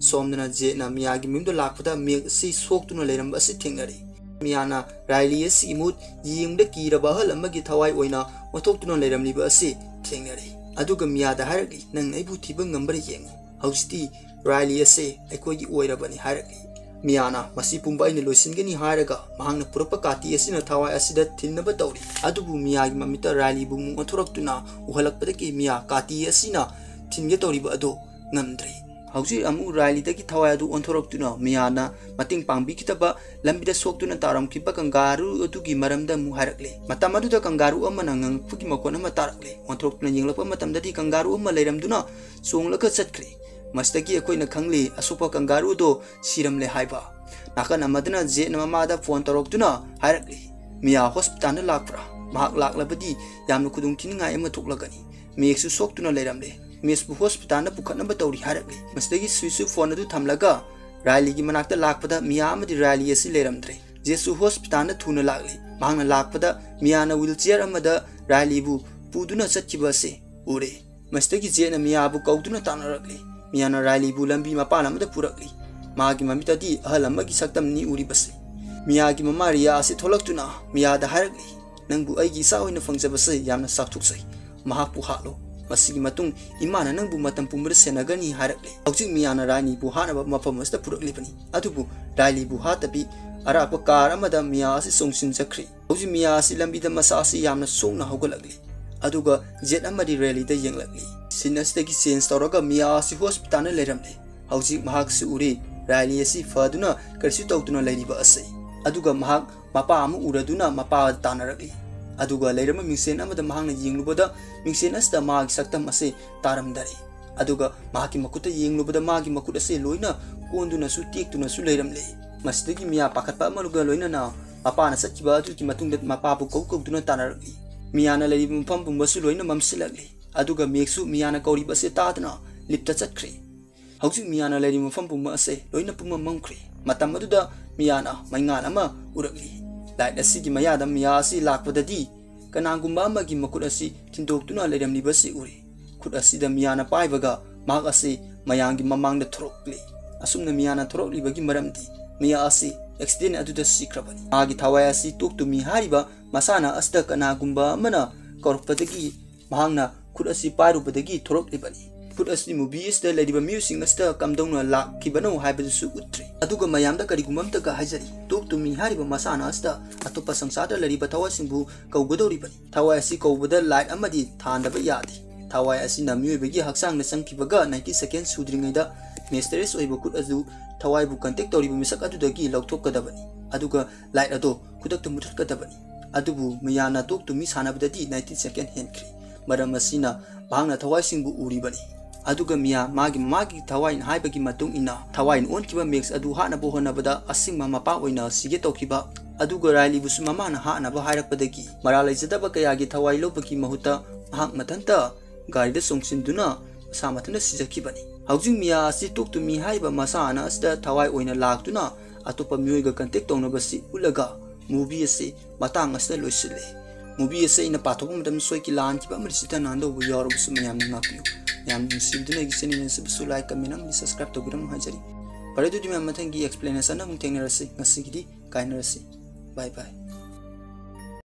ꯁꯣꯝꯗꯅ ꯖꯦꯠꯅ ꯃꯤꯌꯥꯒꯤ ꯃꯌꯨꯝꯗ ꯂꯥꯛꯄꯗ ꯃꯦꯛ ꯑꯁꯤ ꯁꯣꯛꯇꯨꯅ ꯂꯩꯔꯝꯕ ꯑꯁꯤ ꯊꯦꯡꯅꯔꯤ꯫ ꯃꯤꯌꯥꯅ ꯔꯥꯏꯂꯤ ꯑꯁꯤꯒꯤ ꯃꯍꯨꯠ ꯌꯦꯡꯕꯗ ꯀꯤꯔꯕ ꯑꯍꯜ ꯑꯃꯒꯤ ꯊꯋꯥꯏ ꯑꯣꯏꯅ ꯑꯣꯟꯊꯣꯛꯇꯨꯅ ꯂꯩꯔꯝꯂꯤꯕ ꯑꯁꯤ ꯊꯦꯡꯅꯔꯤ꯫ ꯑꯗꯨꯒ ꯃꯤꯌꯥꯗ ꯍꯥꯏꯔꯛꯂꯤ, "ꯅꯪ ꯑꯩꯕꯨ ꯊꯤꯕ ꯉꯝꯕ꯭ꯔꯥ ꯌꯦꯡꯉꯨ꯫ ꯍꯧꯖꯤꯛꯇꯤ ꯔꯥꯏꯂꯤ ꯑꯁꯦ ꯑꯩꯈꯣꯏꯒꯤ ꯑꯣꯏꯔꯕꯅꯤ" ꯍꯥꯏꯔꯛꯂꯤ꯫ ꯃꯤꯌꯥꯅ ꯃꯁꯤ ꯄꯨꯝꯕ ꯑꯩꯅ ꯂꯣꯏꯁꯤꯟꯒꯅꯤ ꯍꯥꯏꯔꯒ ꯃꯍꯥꯛꯅ ꯄꯨꯔꯛꯄ ꯀꯥꯇꯤ ꯑꯁꯤꯅ ꯊꯋꯥꯏ ꯑꯁꯤꯗ ꯊꯤꯟꯅꯕ ꯇꯧꯔꯤ꯫ ꯑꯗꯨꯕꯨ ꯃꯤꯌꯥꯒꯤ ꯃꯃꯤꯠꯇ ꯔꯥꯏꯂꯤꯕꯨ ꯑꯃꯨꯛ ꯑꯣꯟꯊꯣꯔꯛꯇꯨꯅ ꯎꯍꯜꯂꯛꯄꯗꯒꯤ ꯃꯤꯌꯥ ꯀꯥꯇꯤ ꯑꯁꯤꯅ ꯊꯤꯟꯒꯦ ꯇꯧꯔꯤꯕ ꯑꯗꯨ ꯉꯝꯗ꯭ꯔꯦ꯫ ꯍꯧꯖꯤꯛ ꯑꯃꯨꯛ ꯔꯥꯏꯂꯤꯗꯒꯤ ꯊꯋꯥꯏ ꯑꯗꯨ ꯑꯣꯟꯊꯣꯔꯛꯇꯨꯅ ꯃꯤꯌꯥꯅ ꯃꯇꯦꯡ ꯄꯥꯡꯕꯤꯈꯤꯗꯕ ꯂꯝꯕꯤꯗ ꯁꯣꯛꯇꯨꯅ ꯇꯥꯔꯝꯈꯤꯕ ꯀꯪꯒꯥꯔꯨ ꯑꯗꯨꯒꯤ ꯃꯔꯝꯗ ꯑꯃꯨꯛ ꯍꯥꯏꯔꯛꯂꯦ꯫ ꯃꯇꯝ ꯑꯗꯨꯗ ꯀꯪꯒꯥꯔꯨ ꯑꯃꯅ ꯉꯪꯉꯛꯄꯒꯤ ꯃꯈꯣꯟ ꯑꯃ ꯇꯥꯔꯛꯂꯦ꯫ ꯑꯣꯟꯊꯣꯔꯛꯇꯨꯅ ꯌꯦꯡꯂꯛꯄ ꯃꯇꯝꯗꯗꯤ ꯀꯪꯒꯥꯔꯨ ꯑꯃ ꯂꯩꯔꯝꯗꯨꯅ ꯆꯣꯡꯂꯒ ꯆꯠꯈ꯭ꯔꯦ꯫ ꯃꯁꯤꯗꯒꯤ ꯑꯩꯈꯣꯏꯅ ꯈꯪꯂꯤ ꯑꯁꯣꯛꯄ ꯀꯪꯒꯥꯔꯨ ꯑꯗꯣ ꯁꯤꯔꯝꯂꯦ ꯍꯥꯏꯕ꯫ ꯅꯥꯀꯟ ꯑꯃꯗꯅ ꯖꯦꯠꯅ ꯃꯃꯥꯗ ꯐꯣꯟ ꯇꯧꯔꯛꯇꯨꯅ ꯍꯥꯏꯔꯛꯂꯤ, "ꯃꯤꯌꯥ ꯍꯣꯁꯄꯤꯇꯥꯜꯗ ꯂꯥꯛꯄ꯭ꯔꯥ? ꯃꯍꯥꯛ ꯂꯥꯛꯂꯕꯗꯤ ꯌꯥꯝꯅ ꯈꯨꯗꯣꯡꯊꯤꯅꯤꯡꯉꯥꯏ ꯑꯃ ꯊꯣꯛꯂꯒꯅꯤ꯫ ꯃꯦꯛꯁꯨ ꯁꯣꯛꯇꯨꯅ ꯂꯩꯔꯝꯂꯦ꯫ ꯃꯦꯛꯁꯄꯨ ꯍꯣꯁꯄꯤꯇꯥꯜꯗ ꯄꯨꯈꯠꯅꯕ ꯇꯧꯔꯤ" ꯍꯥꯏꯔꯛꯂꯤ꯫ ꯃꯁꯤꯗꯒꯤ ꯁ꯭ꯋꯤꯁꯁꯨ ꯐꯣꯟ ꯑꯗꯨ ꯊꯝꯂꯒ ꯔꯥꯏꯂꯤꯒꯤ ꯃꯅꯥꯛꯇ ꯂꯥꯛꯄꯗ ꯃꯤꯌꯥ ꯑꯃꯗꯤ ꯔꯥꯏꯂꯤ ꯑꯁꯤ ꯂꯩꯔꯝꯗ꯭ꯔꯦ꯫ ꯖꯦꯠꯁꯨ ꯍꯣꯁꯄꯤꯇꯥꯜꯗ ꯊꯨꯅ ꯂꯥꯛꯂꯤ꯫ ꯃꯍꯥꯛꯅ ꯂꯥꯛꯄꯗ ꯃꯤꯌꯥꯅ ꯋꯤꯜ ꯆꯤꯌꯔ ꯑꯃꯗ ꯔꯥꯏꯂꯤꯕꯨ ꯄꯨꯗꯨꯅ ꯆꯠꯈꯤꯕ ꯑꯁꯤ ꯎꯔꯦ꯫ ꯃꯁꯤꯗꯒꯤ ꯖꯦꯠꯅ ꯃꯤꯌꯥꯕꯨ ꯀꯧꯗꯨꯅ ꯇꯥꯟꯅꯔꯛꯂꯤ꯫ ꯃꯤꯌꯥꯅ ꯔꯥꯏꯂꯤꯕꯨ ꯂꯝꯕꯤ ꯃꯄꯥꯟ ꯑꯃꯗ ꯄꯨꯔꯛꯂꯤ꯫ ꯃꯍꯥꯛꯀꯤ ꯃꯃꯤꯠꯇꯗꯤ ꯑꯍꯜ ꯑꯃꯒꯤ ꯁꯛꯇꯝꯅꯤ ꯎꯔꯤꯕꯁꯤ꯫ ꯃꯤꯌꯥꯒꯤ ꯃꯃꯥ ꯔꯤꯌꯥ ꯑꯁꯤ ꯊꯣꯛꯂꯛꯇꯨꯅ ꯃꯤꯌꯥꯗ ꯍꯥꯏꯔꯛꯂꯤ, "ꯅꯪꯕꯨ ꯑꯩꯒꯤ ꯏꯆꯥ ꯑꯣꯏꯅ ꯐꯪꯖꯕꯁꯦ ꯌꯥꯝꯅ ꯆꯥꯎꯊꯣꯛꯆꯩ꯫ ꯃꯍꯥꯛꯄꯨ ꯍꯥꯠꯂꯣ꯫ ꯃꯁꯤꯒꯤ ꯃꯇꯨꯡ ꯏꯃꯥꯅ ꯅꯪꯕꯨ ꯃꯇꯝ ꯄꯨꯝꯕꯗ ꯁꯦꯟꯅꯒꯅꯤ" ꯍꯥꯏꯔꯛꯂꯤ꯫ ꯍꯧꯖꯤꯛ ꯃꯤꯌꯥꯅ ꯔꯥꯏꯂꯤꯕꯨ ꯍꯥꯠꯅꯕ ꯃꯐꯝ ꯑꯁꯤꯗ ꯄꯨꯔꯛꯂꯤꯕꯅꯤ꯫ ꯑꯗꯨꯕꯨ ꯔꯥꯏꯂꯤꯕꯨ ꯍꯥꯠꯇꯕꯤ ꯑꯔꯥꯛꯄ ꯀꯥꯔ ꯑꯃꯗ ꯃꯤꯌꯥ ꯑꯁꯤ ꯆꯣꯡꯁꯤꯟꯖꯈ꯭ꯔꯤ꯫ ꯍꯧꯖꯤꯛ ꯃꯤꯌꯥ ꯑꯁꯤ ꯂꯝꯕꯤꯗ ꯃꯁꯥ ꯑꯁꯤ ꯌꯥꯝꯅ ꯁꯣꯛꯅ ꯍꯧꯒꯠꯂꯛꯂꯤ꯫ ꯑꯗꯨꯒ ꯖꯦꯠ ꯑꯃꯗꯤ ꯔꯦꯂꯤꯗ ꯌꯦꯡꯂꯛꯂꯤ꯫ ꯁꯤꯟ ꯑꯁꯤꯗꯒꯤ ꯆꯦꯟꯖ ꯇꯧꯔꯒ ꯃꯤꯌꯥ ꯑꯁꯤ ꯍꯣꯁꯄꯤꯇꯥꯜꯗ ꯂꯩꯔꯝꯂꯦ꯫ ꯍꯧꯖꯤꯛ ꯃꯍꯥꯛꯁꯨ ꯎꯔꯤ, ꯔꯥꯏꯂꯤ ꯑꯁꯤ ꯐꯗꯨꯅ ꯀꯔꯤꯁꯨ ꯇꯧꯗꯨꯅ ꯂꯩꯔꯤꯕ ꯑꯁꯤ꯫ ꯑꯗꯨꯒ ꯃꯍꯥꯛ ꯃꯄꯥ ꯑꯃ ꯎꯔꯗꯨꯅ ꯃꯄꯥꯗ ꯇꯥꯟꯅꯔꯛꯂꯤ꯫ ꯑꯗꯨꯒ ꯂꯩꯔꯝꯕ ꯃꯤꯡꯁꯦꯟ ꯑꯃꯗ ꯃꯍꯥꯛꯅ ꯌꯦꯡꯂꯨꯕꯗ ꯃꯤꯡꯁꯦꯟ ꯑꯁꯤꯗ ꯃꯥꯒꯤ ꯁꯛꯇꯝ ꯑꯁꯤ ꯇꯥꯔꯝꯗꯔꯦ꯫ ꯑꯗꯨꯒ ꯃꯍꯥꯛꯀꯤ ꯃꯈꯨꯠꯇ ꯌꯦꯡꯂꯨꯕꯗ ꯃꯥꯒꯤ ꯃꯈꯨꯠ ꯑꯁꯤ ꯂꯣꯏꯅ ꯀꯣꯟꯗꯨꯅꯁꯨ ꯇꯦꯛꯇꯨꯅꯁꯨ ꯂꯩꯔꯝꯂꯦ꯫ ꯃꯁꯤꯗꯒꯤ ꯃꯤꯌꯥ ꯄꯥꯈꯠꯄ ꯑꯃꯒ ꯂꯣꯏꯅꯅ ꯃꯄꯥꯅ ꯆꯠꯈꯤꯕ ꯑꯗꯨꯒꯤ ꯃꯇꯨꯡꯗ ꯃꯄꯥꯕꯨ ꯀꯧ ꯀꯧꯗꯨꯅ ꯇꯥꯟꯅꯔꯛꯂꯤ꯫ ꯃꯤꯌꯥꯅ ꯂꯩꯔꯤꯕ ꯃꯐꯝ ꯄꯨꯝꯕꯁꯨ ꯂꯣꯏꯅ ꯃꯝꯁꯤꯜꯂꯛꯂꯤ꯫ ꯑꯗꯨꯒ ꯃꯦꯛꯁꯨ ꯃꯤꯌꯥꯅ ꯀꯧꯔꯤꯕ ꯑꯁꯤ ꯇꯥꯗꯨꯅ ꯂꯤꯞꯇ ꯆꯠꯈ꯭ꯔꯦ꯫ ꯍꯧꯖꯤꯛ ꯃꯤꯌꯥꯅ ꯂꯩꯔꯤꯕ ꯃꯐꯝ ꯄꯨꯝꯕ ꯑꯁꯦ ꯂꯣꯏꯅ ꯄꯨꯝꯃꯝ ꯃꯝꯈ꯭ꯔꯦ꯫ ꯃꯇꯝ ꯑꯗꯨꯗ ꯃꯤꯌꯥꯅ ꯃꯩꯉꯥꯜ ꯑꯃ ꯎꯔꯛꯂꯤ꯫ ꯂꯥꯏꯠ ꯑꯁꯤꯒꯤ ꯃꯌꯥꯗ ꯃꯤꯌꯥ ꯑꯁꯤ ꯂꯥꯛꯄꯗꯗꯤ ꯀꯅꯥꯒꯨꯝꯕ ꯑꯃꯒꯤ ꯃꯈꯨꯠ ꯑꯁꯤ ꯊꯤꯟꯗꯣꯛꯇꯨꯅ ꯂꯩꯔꯝꯂꯤꯕꯁꯤ ꯎꯔꯤ꯫ ꯈꯨꯠ ꯑꯁꯤꯗ ꯃꯤꯌꯥꯅ ꯄꯥꯏꯕꯒ ꯃꯍꯥꯛ ꯑꯁꯤ ꯃꯌꯥꯝꯒꯤ ꯃꯃꯥꯡꯗ ꯊꯣꯔꯛꯂꯤ꯫ ꯑꯁꯨꯝꯅ ꯃꯤꯌꯥꯅ ꯊꯣꯔꯛꯂꯤꯕꯒꯤ ꯃꯔꯝꯗꯤ ꯃꯤꯌꯥ ꯑꯁꯤ ꯑꯦꯛꯁꯤꯗꯦꯟ ꯑꯗꯨꯗ ꯁꯤꯈ꯭ꯔꯕꯅꯤ꯫ ꯃꯥꯒꯤ ꯊꯋꯥꯏ ꯑꯁꯤ ꯇꯣꯛ ꯇꯨ ꯃꯤ ꯍꯥꯏꯔꯤꯕ ꯃꯁꯥꯟꯅ ꯑꯁꯤꯗ ꯀꯅꯥꯒꯨꯝꯕ ꯑꯃꯅ ꯀꯧꯔꯛꯄꯗꯒꯤ ꯃꯍꯥꯛꯅ ꯈꯨꯠ ꯑꯁꯤ ꯄꯥꯏꯔꯨꯕꯗꯒꯤ ꯊꯣꯔꯛꯂꯤꯕꯅꯤ꯫ ꯈꯨꯠ ꯑꯁꯤ ꯃꯨꯚꯤ ꯑꯁꯤꯗ ꯂꯩꯔꯤꯕ ꯃꯤꯑꯣꯏꯁꯤꯡ ꯑꯁꯤꯗ ꯀꯝꯗꯧꯅ ꯂꯥꯛꯈꯤꯕꯅꯣ ꯍꯥꯏꯕꯗꯨꯁꯨ ꯎꯠꯇ꯭ꯔꯤ꯫ ꯑꯗꯨꯒ ꯃꯌꯥꯝꯗ ꯀꯔꯤꯒꯨꯝꯕ ꯑꯃꯇꯒ ꯍꯥꯏꯖꯔꯤ, ꯇꯣꯛ ꯇꯨ ꯃꯤ ꯍꯥꯏꯔꯤꯕ ꯃꯁꯥꯟꯅ ꯑꯁꯤꯗ ꯑꯇꯣꯞꯄ ꯁꯪꯁꯥꯔꯗ ꯂꯩꯔꯤꯕ ꯊꯋꯥꯏꯁꯤꯡꯕꯨ ꯀꯧꯒꯗꯧꯔꯤꯕꯅꯤ꯫ ꯊꯋꯥꯏ ꯑꯁꯤ ꯀꯧꯕꯗ ꯂꯥꯏꯠ ꯑꯃꯗꯤ ꯊꯥꯟꯗꯕ ꯌꯥꯗꯦ꯫ ꯊꯋꯥꯏ ꯑꯁꯤꯅ ꯃꯤꯑꯣꯏꯕꯒꯤ ꯍꯛꯆꯥꯡꯗ ꯆꯪꯈꯤꯕꯒ ꯅꯥꯏꯟꯇꯤ ꯁꯦꯀꯦꯟ ꯁꯨꯗ꯭ꯔꯤꯉꯩꯗ ꯃꯤꯁꯇꯔꯤꯌꯁ ꯑꯣꯏꯕ ꯈꯨꯠ ꯑꯗꯨ ꯊꯋꯥꯏꯕꯨ ꯀꯟꯇꯦꯛ ꯇꯧꯔꯤꯕ ꯃꯤꯁꯛ ꯑꯗꯨꯗꯒꯤ ꯂꯧꯊꯣꯛꯀꯗꯕꯅꯤ꯫ ꯑꯗꯨꯒ ꯂꯥꯏꯠ ꯑꯗꯣ ꯈꯨꯗꯛꯇ ꯃꯨꯊꯠꯀꯗꯕꯅꯤ꯫ ꯑꯗꯨꯕꯨ ꯃꯤꯌꯥꯅ ꯇꯣꯛ ꯇꯨ ꯃꯤ ꯁꯥꯟꯅꯕꯗꯗꯤ ꯅꯥꯏꯟꯇꯤ ꯁꯦꯀꯦꯟ ꯍꯦꯟꯈ꯭ꯔꯦ꯫ ꯃꯔꯝ ꯑꯁꯤꯅ ꯃꯍꯥꯛꯅ ꯊꯋꯥꯏꯁꯤꯡꯕꯨ ꯎꯔꯤꯕꯅꯤ꯫ ꯑꯗꯨꯒ ꯃꯤꯌꯥ ꯃꯥꯒꯤ ꯃꯃꯥꯒꯤ ꯊꯋꯥꯏꯅ ꯍꯥꯏꯕꯒꯤ ꯃꯇꯨꯡ ꯏꯟꯅ ꯊꯋꯥꯏꯅ ꯑꯣꯟꯈꯤꯕ ꯃꯦꯛꯁ ꯑꯗꯨ ꯍꯥꯠꯅꯕ ꯍꯣꯠꯅꯕꯗ ꯑꯁꯦꯡꯕ ꯃꯄꯥ ꯑꯣꯏꯅ ꯁꯤꯒꯦ ꯇꯧꯈꯤꯕ꯫ ꯑꯗꯨꯒ ꯔꯥꯏꯂꯤꯕꯨꯁꯨ ꯃꯃꯥꯅ ꯍꯥꯠꯅꯕ ꯍꯥꯏꯔꯛꯄꯗꯒꯤ ꯃꯔꯥꯜ ꯂꯩꯖꯗꯕ ꯀꯌꯥꯒꯤ ꯊꯋꯥꯏ ꯂꯧꯕꯒꯤ ꯃꯍꯨꯠꯇ ꯃꯍꯥꯛ ꯃꯊꯟꯇ ꯒꯥꯔꯤꯗ ꯆꯣꯡꯁꯤꯟꯗꯨꯅ ꯃꯁꯥ ꯃꯊꯟꯇ ꯁꯤꯖꯈꯤꯕꯅꯤ꯫ ꯍꯧꯖꯤꯛ ꯃꯤꯌꯥ ꯑꯁꯤ ꯇꯣꯛ ꯇꯨ ꯃꯤ ꯍꯥꯏꯔꯤꯕ ꯃꯁꯥꯟꯅ ꯑꯁꯤꯗ ꯊꯋꯥꯏ ꯑꯣꯏꯅ ꯂꯥꯛꯇꯨꯅ ꯑꯇꯣꯞꯄ ꯃꯤꯑꯣꯏꯒ ꯀꯟꯇꯦꯛ ꯇꯧꯅꯕꯁꯤ ꯎꯠꯂꯒ movie ꯑꯁꯤ ꯃꯇꯥꯡ ꯑꯁꯤꯗ ꯂꯣꯏꯁꯤꯜꯂꯤ꯫ Movie ꯑꯁꯤ ꯑꯩꯅ ꯄꯥꯊꯣꯛꯄ ꯃꯇꯝꯗ ꯁꯣꯏꯈꯤ ꯂꯥꯟꯈꯤꯕ ꯑꯃꯗꯤ ꯆꯤꯠꯇ ꯅꯥꯟꯗꯧꯕ ꯌꯥꯎꯔꯕꯁꯨ ꯃꯌꯥꯝꯅ ꯉꯥꯛꯄꯤꯌꯨ꯫ ꯃꯌꯥꯝꯅ ꯅꯨꯡꯁꯤꯕꯤꯗꯨꯅ ꯑꯩꯒꯤ channel ꯑꯁꯤꯕꯨꯁꯨ like, comment ꯑꯃꯗꯤ subscribe ꯇꯧꯕꯤꯔꯝꯃꯨ ꯍꯥꯏꯖꯔꯤ꯫ ꯐꯔꯦ, ꯑꯗꯨꯗꯤ ꯃꯌꯥꯝ ꯃꯊꯪꯒꯤ explanation ꯑꯃꯨꯛ ꯊꯦꯡꯅꯔꯁꯤ꯫ ꯉꯁꯤꯒꯤꯗꯤ ꯀꯥꯏꯅꯔꯁꯤ꯫ Bye bye꯫